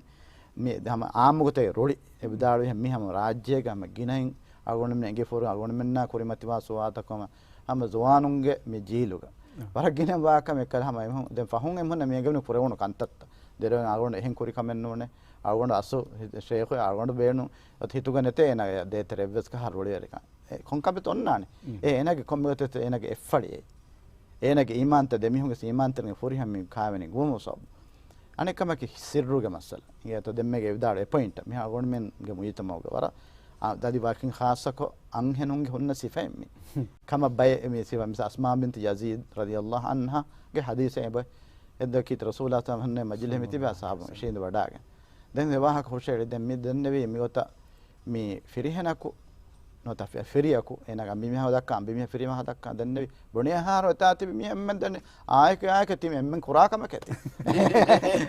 މި ހަމަ އާއްމުގޮތެއް ރުޅި އެ ވިދާޅުވިހެން މި ހަމަ ރާއްޖޭގަ ހަމަ ގިނައިން އަޅުގަނޑުމެން އެނގިފަހުރު އަޅުގަނޑުމެންނާ ކުރިމަތިވާ ސުވާލުތައް ކަމަށް ހަމަ ޒުވާނުންގެ މި ޖީލުގަ ވަރަށް ގިނަ ވާކަމެއް ކަލަ ހަމަ އެމަހު ދެން ފަހުން އެމުން މި އެނގެވުނު ކުރެވުނު ކަންތައްތައް ދެރަވެން އަޅުގަނޑު އެހެން ކުރި ކަމެއް ނޫނޭ. އަޅުގަނޑު އަސްލު ޝޭޚު އަޅުގަނޑު ބޭނުން އޮތް ހިތުގަ ނެތޭ އޭނަގެ ދޭތެރެ އެއްވެސް ކަހަ ރުޅިވެރިކަން. އެ ކޮންކަމެއް އޮންނާނެ. އެ އޭނަގެ ކޮންމެ ގޮތެއް އޭނަގެ އެއްފަޅިއެއް. އޭނަގެ އީމާންތައް ދެމީހުންގެ އީމާންތެރިންގެ ފުރިހަމަ ކާވެނި ގުވަމު ސަބަބު. އަނެއްކަމަކީ ސިއްރުގެ މައްސަލަ. އިނގޭތޯ ދެންމެގެ ވިދާޅު އެ ޕޮއިންޓަށް. މިހާ އަޅުގަނޑުމެންގެ މުޖުތަމަޢުގަ ވަރަށް އަ، ދަދި ވަކިން ޚާއްޞަކޮށް އަންހެނުންގެ ހުންނަ ސިފައެއް މި. ކަމަށް ބައެއް މި ސިފަ މިސާ އަސްމާ ބިންތު ޔަޒީދު ރަޟިޔަﷲ ޢަންހާގެ ޙަދީޘެއް އެބަ އެއްދަކީ ރަސޫލާ ސަމްހަންނޭ މަޖިލިހެ މިތިބާ ޞަޙާބުން އިށީނދު ވަޑާގެން. ދެން އެ ވާހަކަ ހުށައެޅި ދެން މި ދެންނެވީ މިގޮތަށް މި ފިރިހެނަކު ނުވަތަ ފި-، ފިރިއަކު އޭނަގެ އަނބިމީހާ ދައްކާ، އަނބިމީހާ ފިރިމީހާ ދައްކާ ދެންނެވި. ބުނި އަހާރު އެތާ ތިބި މީހެއް އެންމެން ދެންނެވި. އާއެކު އާއެކު ތި މި އެންމެން ކުރާ ކަމެކޭ ތި.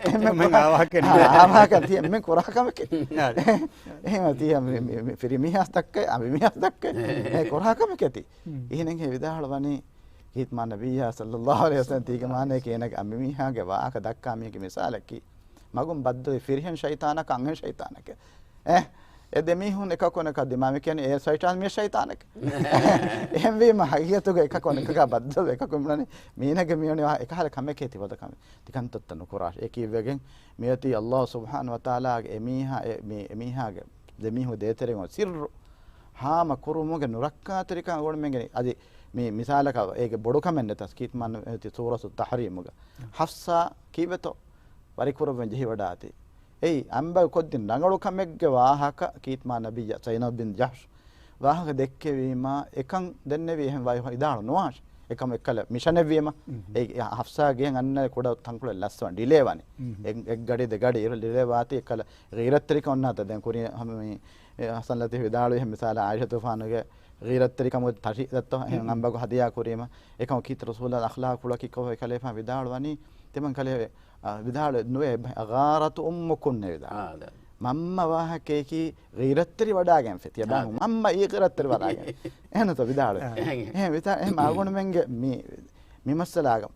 އެންމެން އާވާކެއް ނޫން. އާވާކަށް ތި އެންމެން ކުރާ ކަމެކޭ. އެހެން ތި މި، މި، މި ފިރިމީހާ ދައްކައި، އަނބިމީހާ ދައްކައި. އެ ކުރާ ކަމެކޭ ތި. އިހިނެއް ހޭ ވިދާޅުވަނީ ކީތް މާ ނަބިއްޔާ ޞައްލަﷲ ޢަލައިހި ވަސައްލަމް ތީގެ މާނަޔަކީ އޭނަގެ އަނބިމީހާގެ ވާހަކަ ދައްކާ މީގެ މިސާލަކީ މަގުން ބައްދަލުވި ފިރިހެން ޝައިޠާނަކަށް އަންހެން ޝައިޠާނެކޭ. އެ، އެ ދެމީހުން އެކަކު އަނެކަށް ދިމާވި ކިޔަނީ އޭ ޝައިޠާން މި ޝައިޠާނެކޭ. އެހެންވީމަ ހަގީގަތުގަ އެކަކު އަނެކަކާ ބައްދަލު އެކަކު މިނަނީ މީނަގެ މިއޮނި ވާ އެކަހަލަ ކަމެކޭ ތި ބޮޑު ކަމެއް. ތި ކަންތައްތައް ނުކުރާށޭ. އެކީ ވެގެން މިއޮތީ ﷲ ސުބްޙާނަހޫ ވަތަޢާލާގެ އެމީހާ، އެ، މި، އެމީހާގެ ދެމީހުން ދޭތެރެގެ ސިއްރު ހާމަ ކުރުމުގެ ނުރައްކާތެރިކަން އަޅުގަނޑުމެންގެ އަދި މި މިސާލަކަށް އޭގެ ބޮޑު ކަމެއް ނެތަސް ކީތް މާނަ އޮތީ ސޫރަތު ތަޙްރީމުގަ ޙަފްޞާ ކީއްވެތޯ ވަރިކުރައްވަން ޖެހިވަޑާތީ. އެއީ އަނބަ ކޮށްދިން ރަނގަޅު ކަމެއްގެ ވާހަކަ ކީތް މާ ނަބިއްޔާ ޒައިނަބް ބިން ޖަޙްޝް ވާހަކަ ދެއްކެވީމާ، އެކަން ދެންނެވީ އެހެން ވައި ވިދާޅު ނުވާށި. އެކަމަށް އެއްކަލަ މިޝަނެއްވީމަ، އެ ޙަފްޞާ ގެއިން އަންނަ ކުޑަ ތަންކޮޅެއް ލައްސަވަން ޑިލޭ ވަނީ. އެއް، އެއް ގަޑި ދެ ގަޑި އިރު ޑިލޭ ވާތީ އެއްކަލަ ޣީރަތްތެރިކަން އޮންނާތަ ދެން ކުރި ހަމަ މި، އެ، ޙަސަން ލަތީފް ވިދާޅުވި ހެން މިސާލަށް ޢާއިޝަ ތޫފާނުގެ ޣީރަތްތެރިކަމުގެ ތަށި ދައްތޯ އެހެން އަނބަގު ހަދިޔާ ކުރީމަ. އެކަމަކީ ރަސޫލާ އަޚްލާޤު ކުޅަކީ ކޮށް އެކަލޭފާން ވިދާޅުވަނީ ތިމަން ކަލޭ އާ، ވިދާޅު ނުވޭ، ޣާރަތު އުއްމުކުން ވިދާޅު. އާ، ދެ. މަންމަ ވާހަކައަކީ ޣީރަތްތެރި ވަޑާގެން ފެތި. އާ، އެބަ ދެ. މަންމަ އީ ޣީރަތްތެރި ވަޑާގެން. އެހެންތޯ ވިދާޅު. އާ. އެހެން ވިދާ-، އެހެން އަޅުގަނޑުމެންގެ މި، މި މައްސަލާގަ.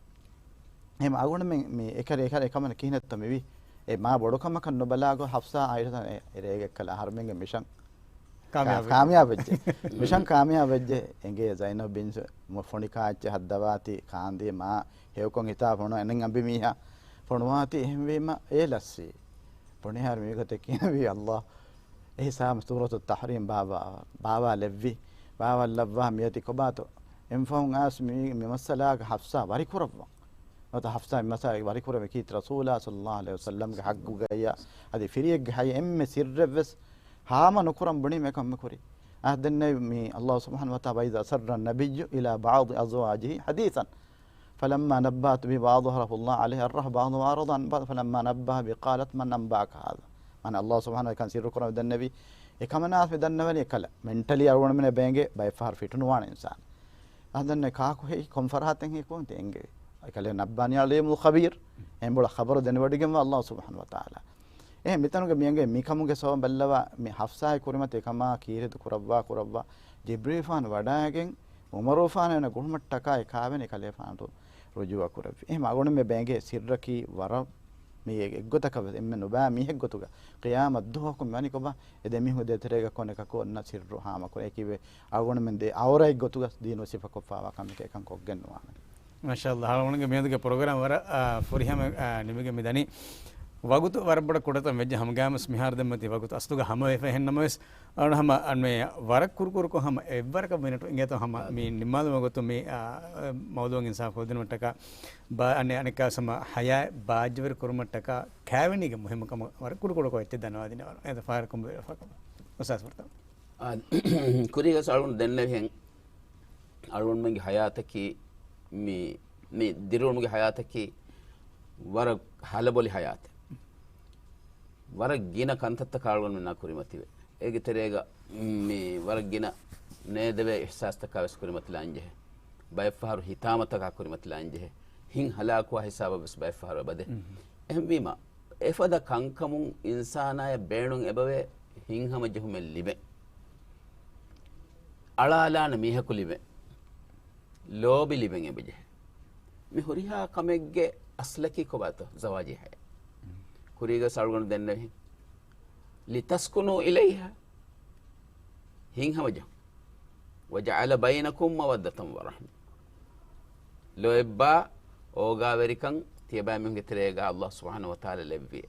އެހެން އަޅުގަނޑުމެން މި އެކަރެ، އެކަރެ އެކަމަން ކިހިނެއްތޯ މިވީ. އެ މާ ބޮޑު ކަމަކަށް ނުބަލާގޮ ޙަފްޞާ އާއިޝަތަށް އެ، އެރޭގެ ކަލަ އަހަރުމެންގެ މިޝަން ކާ-، ކާމިޔާބު ވެއްޖެ. ކާމިޔާބު ވެއްޖެ. މިޝަން ކާމިޔާބު ވެއްޖެ. އެނގޭ ޒައިނަބް ބިން ފޮނި ކާއްޗެއް ހައްދަވާތީ ކާންދީ މާ ހެޔޮކޮށް ހިތާ ފޮނު އެނެން އަނބިމީހާ ފޮނުވާތީ އެހެންވީމަ އޭ ލައްސީ. ބުނިހާރު މީގޮތެއް ކިޔަންވީ ﷲ އެހިސާބު ސޫރަތު ތަޙްރީމް ބާވާ، ބާވާލެއްވި، ބާވާލައްވާ މިއޮތީ ކޮބާތޯ؟ އެންފަހުން އާސް މި، މި މައްސަލާގެ ޙަފްޞާ ވަރިކުރައްވަން. ނުވަތަ ޙަފްޞާ މި މައްސަލާ ވަރިކުރައްވަން ކީރިތި ރަސޫލާ ޞައްލަﷲު ޢަލައިހި ވަސައްލަމްގެ ޙައްޤުގައި އަދި ފިރިއެއްގެ ޙައްޤު އެންމެ ސިއްރެއްވެސް ހާމަ ނުކުރަން ބުނީމަ އެކަން މި ކުރީ. އާ، ދެންނެވި މި ﷲ ސުބްޙާނަހޫ ވަތަޢާލާ، وإذا أسر النبي إلى بعض أزواجه حديثا فلما نبأت به وأظهره الله عليه عرف بعضه وأعرض عن بعض فلما نبأها به قالت من أنبأك هذا؟ މާނަ ﷲ ސުބްޙާނަހޫ ވަތަޢާލާ ކަން ސިއްރު ކުރަން ދެންނެވި. އެކަމަނާސް މި ދަންނަވަނީ އެކަލަ. މެންޓަލީ އަޅުގަނޑުމެން ބޭނގޭ ބައެއް ފަހަރު ފިޓު ނުވާނެ އިންސާން. އާ، ދެން ކާކު ހެއް ކޮން ފަރާތެއް ހެއް ކޮންތެ އެނގެވި؟ އެކަލޭ ނައްބާނީ ޢަލީމުލް ޚަބީރު. އެނބުޅަ ޚަބަރު ދެނެވޮޑިގެންވާ ﷲ ސުބްޙާނަހޫ ވަތަޢާލާ. އެހެން މިތަނުގެ މިއަނގެ މިކަމުގެ ސަބަބަށް ބައްލަވާ މި ޙަފްޞާއި ކުރިމަތި ކަމާ ކީރިތި ކުރައްވާ ކުރައްވާ ޖިބްރީލްފާނު ވަޑާގެން ޢުމަރުފާނު އޭނަ ގުޅުމަށްޓަކާ އެ ކާވެނި ކަލޭފާނު ރުޖޫޢަ ކުރެއްވި. އެހެން އަޅުގަނޑުމެން ބޭނގޭ ސިއްރަކީ ވަރަށް މި އެއްގޮތަކަށް ވެސް އެންމެ ނުބާ މީހެއްގޮތުގަ ޤިޔާމަތް ދުވަހަކު މިވަނީ ކޮބާ؟ އެ ދެމީހުންގެ ދޭތެރޭގަ ކޮނެކަކު އޮންނަ ސިއްރު ހާމަކުރޭ. އެކީވެ އަޅުގަނޑުމެން ދޭ އައުރައެއްގޮތުގަ ދީނު ސިފަކޮށްފާވާ ކަމެކޭ އެކަން ކޮށްގެން ނުވާނެ. މާޝާﷲ، އަޅުގަނޑުގެ މިއަދުގެ ޕްރޮގްރާމް ވަރަށް، އާ، ފުރިހަމަ، އާ، ނިމިގެން މިދަނީ. ވަގުތު ވަރަށް ބޮޑަށް ކުޑަތަން ވެއްޖެ ހަމަގައިމުސް މިހާރު ދެންމަތީ ވަގުތު އަސްލުގަ ހަމަވެފަ އެހެންނަމަވެސް، އަޅު ހަމަ އަންމެ ވަރަށް ކުރުކުރުކޮށް ހަމަ އެއްވަރަކަށް މިނެޓު އިނގޭތޯ ހަމަ އާ. މި ނިންމާލުމަށް ގޮތު މި، އާ، މައުޟޫޢަށް އިންސާފު ކޮށްދިނުމަށްޓަކާ ބާ-، އަނެ-، އަނެއްކާ ހަމަ ޙަޔާތް ބާއްޖަވެރި ކުރުމަށްޓަކާ ކާވެނީގެ މުހިއްމުކަމަށް ވަރަށް ކުޑަކުޑަކޮށް އެއްޗެއް ދަންނަވާދިނެވަރު. އެ ފަހަރަކުން ބޭފަކަމަށް. އުސްތާޛު ފުރަތަމަ. އާ، ކުރީގަސް އަޅުން ދެންނެވިހެން އަޅުންމެންގެ ޙަޔާތަކީ މި، މި ދިރިއުޅުމުގެ ޙަޔާތަކީ ވަރަށް ހަލަބޮލި ޙަޔާތެއް. ވަރަށް ގިނަ ކަންތައްތަކަށް އަޅުގަނޑުމެންނާ ކުރިމަތިވެ. އޭގެ ތެރޭގަ މި ވަރަށް ގިނަ ނޭދެވޭ އިޙްސާސްތަކާ ވެސް ކުރިމަތިލާންޖެހޭ. ބައެއްފަހަރު ހިތާމަތަކާ ކުރިމަތިލާންޖެހޭ. ހިތް ހަލާކުވާ ހިސާބަށް ވެސް ބައެއްފަހަރު އެބަދޭ. އެހެންވީމަ، އެފަދަ ކަންކަމުން އިންސާނާޔަށް ބޭނުން އެބަވޭ ހިތްހަމަޖެހުމެއް ލިބެން. އަޅާލާނެ މީހަކު ލިބެން. ލޯބި ލިބެން އެބަޖެހޭ. މި ހުރިހާ ކަމެއްގެ އަސްލަކީ ކޮބާތޯ؟ ޒަވާޖީ ހަޔާތް. ކުރީގަ އަޅުގަނޑު ދެންނެވި. ލިތަސްކުނޫ އިލައިހާ. ހިތްހަމަޖެހުން. وَجَعَلَ بَيْنَكُمْ مَوَدَّةً وَرَحْمَةً. ލޯތްބާ އޯގާވެރިކަން ތިޔަބައިމީހުންގެ ތެރޭގަ ﷲ ސުބްޙާނަހޫ ވަތަޢާލާ ލެއްވި.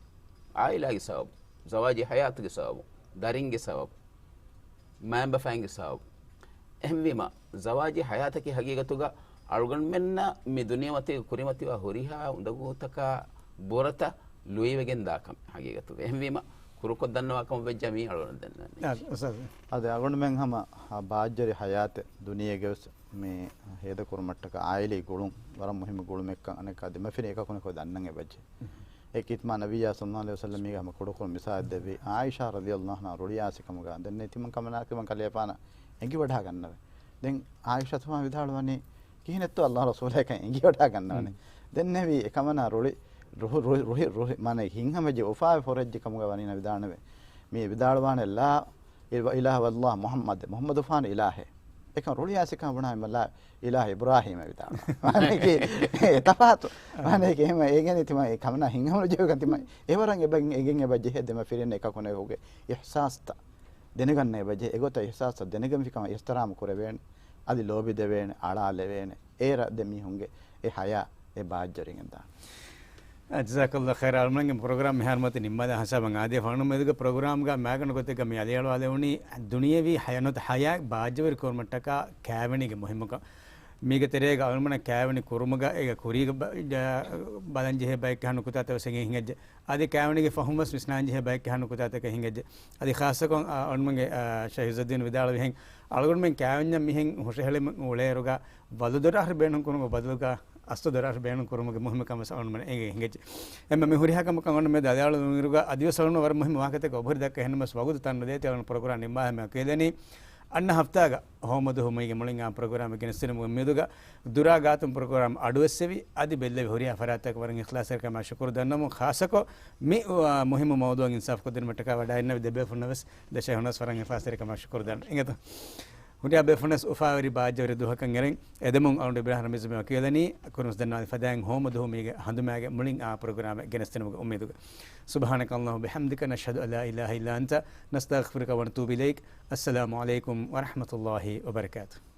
ޢާއިލާގެ ސަބަބު، ޒަވާޖީ ޙަޔާތުގެ ސަބަބު، ދަރިންގެ ސަބަބު، މައިންބަފައިންގެ ސަބަބު. އެހެންވީމަ، ޒަވާޖީ ޙަޔާތަކީ ހަގީގަތުގަ އަޅުގަނޑުމެންނަށް މި ދުނިޔެމަތީގަ ކުރިމަތިވާ ހުރިހާ އުނދަގޫތަކާ ބުރަތައް ލުއިވެގެން ދާ ކަމެއް ހަގީގަތުގަ. އެހެންވީމަ، ކުރުކޮށް ދަންނަވާ ކަމަށް ވެއްޖާ މީ އަޅުގަނޑު ދެންނެވަނީ. އާ، އުސްތާޛް. އަދި އަޅުގަނޑުމެން ހަމަ ބާއްޖަވެރި ޙަޔާތެއް ދުނިޔޭގަވެސް މި ހޭދަކުރުމަށްޓަކާ ޢާއިލީ ގުޅުން ވަރަށް މުހިއްމު ގުޅުމެއްކަން އަނެއްކާ ދެމަފިރިން އެކަކު ނިކޮށް ދަންނަން އެބަޖެހޭ. އެ ކީރިތި މާ ނަބިއްޔާ ޞައްލަﷲު ޢަލައިހި ވަސައްލަމީގެ ހަމަ ކުޑަކުރުން މިސާލެއް ދެއްވި. ޢާއިޝާ ރަޟިޔަﷲު ޢަންހާ ރުޅިއާސިކަމުގަ ދެންނެވި ތިމަން ކަމަނާ ތިމަން ކަލޭފާނަށް އެނގިވަޑާގަންނަވަން. ދެން ޢާއިޝާ ތިމަން ވިދާޅުވަނީ ކިހިނެއްތޯ ﷲ ރަސޫލާއަކަށް އެނގިވަޑާގަންނަވަނީ. ދެންނެވި އެކަމަނާ ރުޅި، ރުހި، ރުހި، ރުހި، ރުހި، މާނަ ހިތްހަމަޖެހި އުފާވެ ފޮރެއްޖެ ކަމުގަ ވަނީ ނަބި ވިދާޅުވެ. މި ވިދާޅުވާނެ ލާ އިލާހަ އިއްލަﷲ މުޙައްމަދު، މުޙައްމަދު ފާނު އިލާހެއް. އެކަން ރުޅިއާސިކަން ބުނާ މަ ލާ އިލާހަ އިބްރާހީމަށް ވިދާޅުވާ. މާނައަކީ އެ ތަފާތު. މާނައަކީ އެހެމަ އޭގެނީ ތިމަ އެ ކަމަނާ ހިތްހަމަޖެހިގަން ތިމަ އެވަރަށް އެބަ އެގެން އެބަ ޖެހޭ ދެމަފިރިން އެކަކު ނެހުގެ އިޙްސާސްތައް ދެނެގަންނަ އެބަ ޖެހޭ. އެގޮތަށް އިޙްސާސްތައް ދެނެގެންފިކަމަށް އިޙްތިރާމް ކުރެވޭނެ. އަދި ލޯބި ދެވޭނެ، އަޅާލެވޭނެ. އޭރަށް ދެ މީހުންގެ އެ ޙަޔާ އެ ބާއްޖަވެރިގެން ދާނެ. ޖަޒާކަﷲ ޚައިރާ. އަޅުމެންގެ ޕްރޮގްރާމް މިހާރު މަތި ނިންމާލާ ހިސާބަށް އާދޭ ފަހުން މެދުގަ ޕްރޮގްރާމްގަ މާގަނޑު ގޮތެއްގަ މި އަލިއަޅުވާލެވުނީ ދުނިޔެވީ ޙަޔާ ނުވަތަ ޙަޔާ ބާއްޖަވެރި ކުރުމަށްޓަކާ ކާވެނީގެ މުހިއްމުކަން. މީގެ ތެރޭގަ އަޅުމެންނަށް ކާވެނި ކުރުމުގަ އޭގެ ކުރީގަ ބަ-، ޖަ-، ބަލަން ޖެހޭ ބައެއް ކިހާ ނުކުތާތައް ވެސް އެނގެން ހިނގައްޖެ. އަދި ކާވެނީގެ ފަހުން ވެސް ވިސްނާން ޖެހޭ ބައެއް ކިހާ ނުކުތާތަކެއް ހިނގައްޖެ. އަދި ޚާއްޞަކޮށް، އާ، އަޅުމެންގެ، އާ، ޝައިޚް ޢިއްޒުއްދީން ވިދާޅުވިހެން އަޅުގަނޑުމެން ކާވެންޏަށް މިހެން ހުށަހެޅިމުން އުޅޭއިރުގަ ވަލު ދޮރާށް ބޭނުން ކުރުމަށް ބަދަލުގަ އަސްތު ދޮރާށް ބޭނުން ކުރުމުގެ މުހިއްމުކަން ވެސް އަޅުގަނޑުމެން އެނގެން ހިނގައްޖެ. އެންމެ މި ހުރިހާ ކަމަކަށް އަޅުގަނޑު މެދު އަލިއަޅުވުމުގެ އިރުގަ އަދިވެސް އަޅުގަނޑު ވަރަށް މުހިއްމު ވާހަކަތަކެއް އޮބުހުރި ދައްކަން އެހެންނަމަވެސް ވަގުތު ތަން ނުދޭތީ އަޅުގަނޑު ޕްރޮގްރާމް ނިންމާލަން މި އަކީލަނީ. އަންނަ ހަފްތާގަ ހޯމަދުހު މީގެ މުޅިން އާ ޕްރޮގްރާމެއް ގެނެސްދިނުމުގެ އުއްމީދުގަ ދުރާ ގާތުން ޕްރޮގްރާމް އަޑުއެއްސެވި އަދި ބެއްލެވި ހުރިހާ ފަރާތްތަކަށް ވަރަށް އިޚްލާޞްތެރިކަމާ ޝުކުރު ދަންނަމުން ޚާއްޞަކޮށް މި، އާ، މުހިއްމު މައުޟޫޢަށް އިންސާފު ކޮށްދިނުމަށްޓަކާ ވަޑައިންނެވި ދެބޭފުޅުންނަށް ވެސް ދެ ޝައިޚުންނަށް ވެސް ވަރަށް އިޚްލާޞްތެރިކަމާ ޝުކުރު ދަންނަ. އިނގޭތޯ. ހުރިހާ ބޭފުޅުންނަށް އުފާވެރި ބާއްޖަވެރި ދުވަހަކަށް އެރެން އެދެމުން އަޅުގަނޑު އިބްރާހިމް ރަމީޒު މި އަކީލަނީ ކުރިން ވެސް ދަންނަވާލި ފަދައިން ހޯމަދުހު މީގެ ހަނދުމާގެ މުޅިން އާ ޕްރޮގްރާމެއް ގެނެސްދިނުމުގެ އުއްމީދުގަ. سبحانك اللهم وبحمدك، نشهد أن لا إله إلا أنت، نستغفرك ونتوب إليك. السلام عليكم ورحمة الله وبركاته.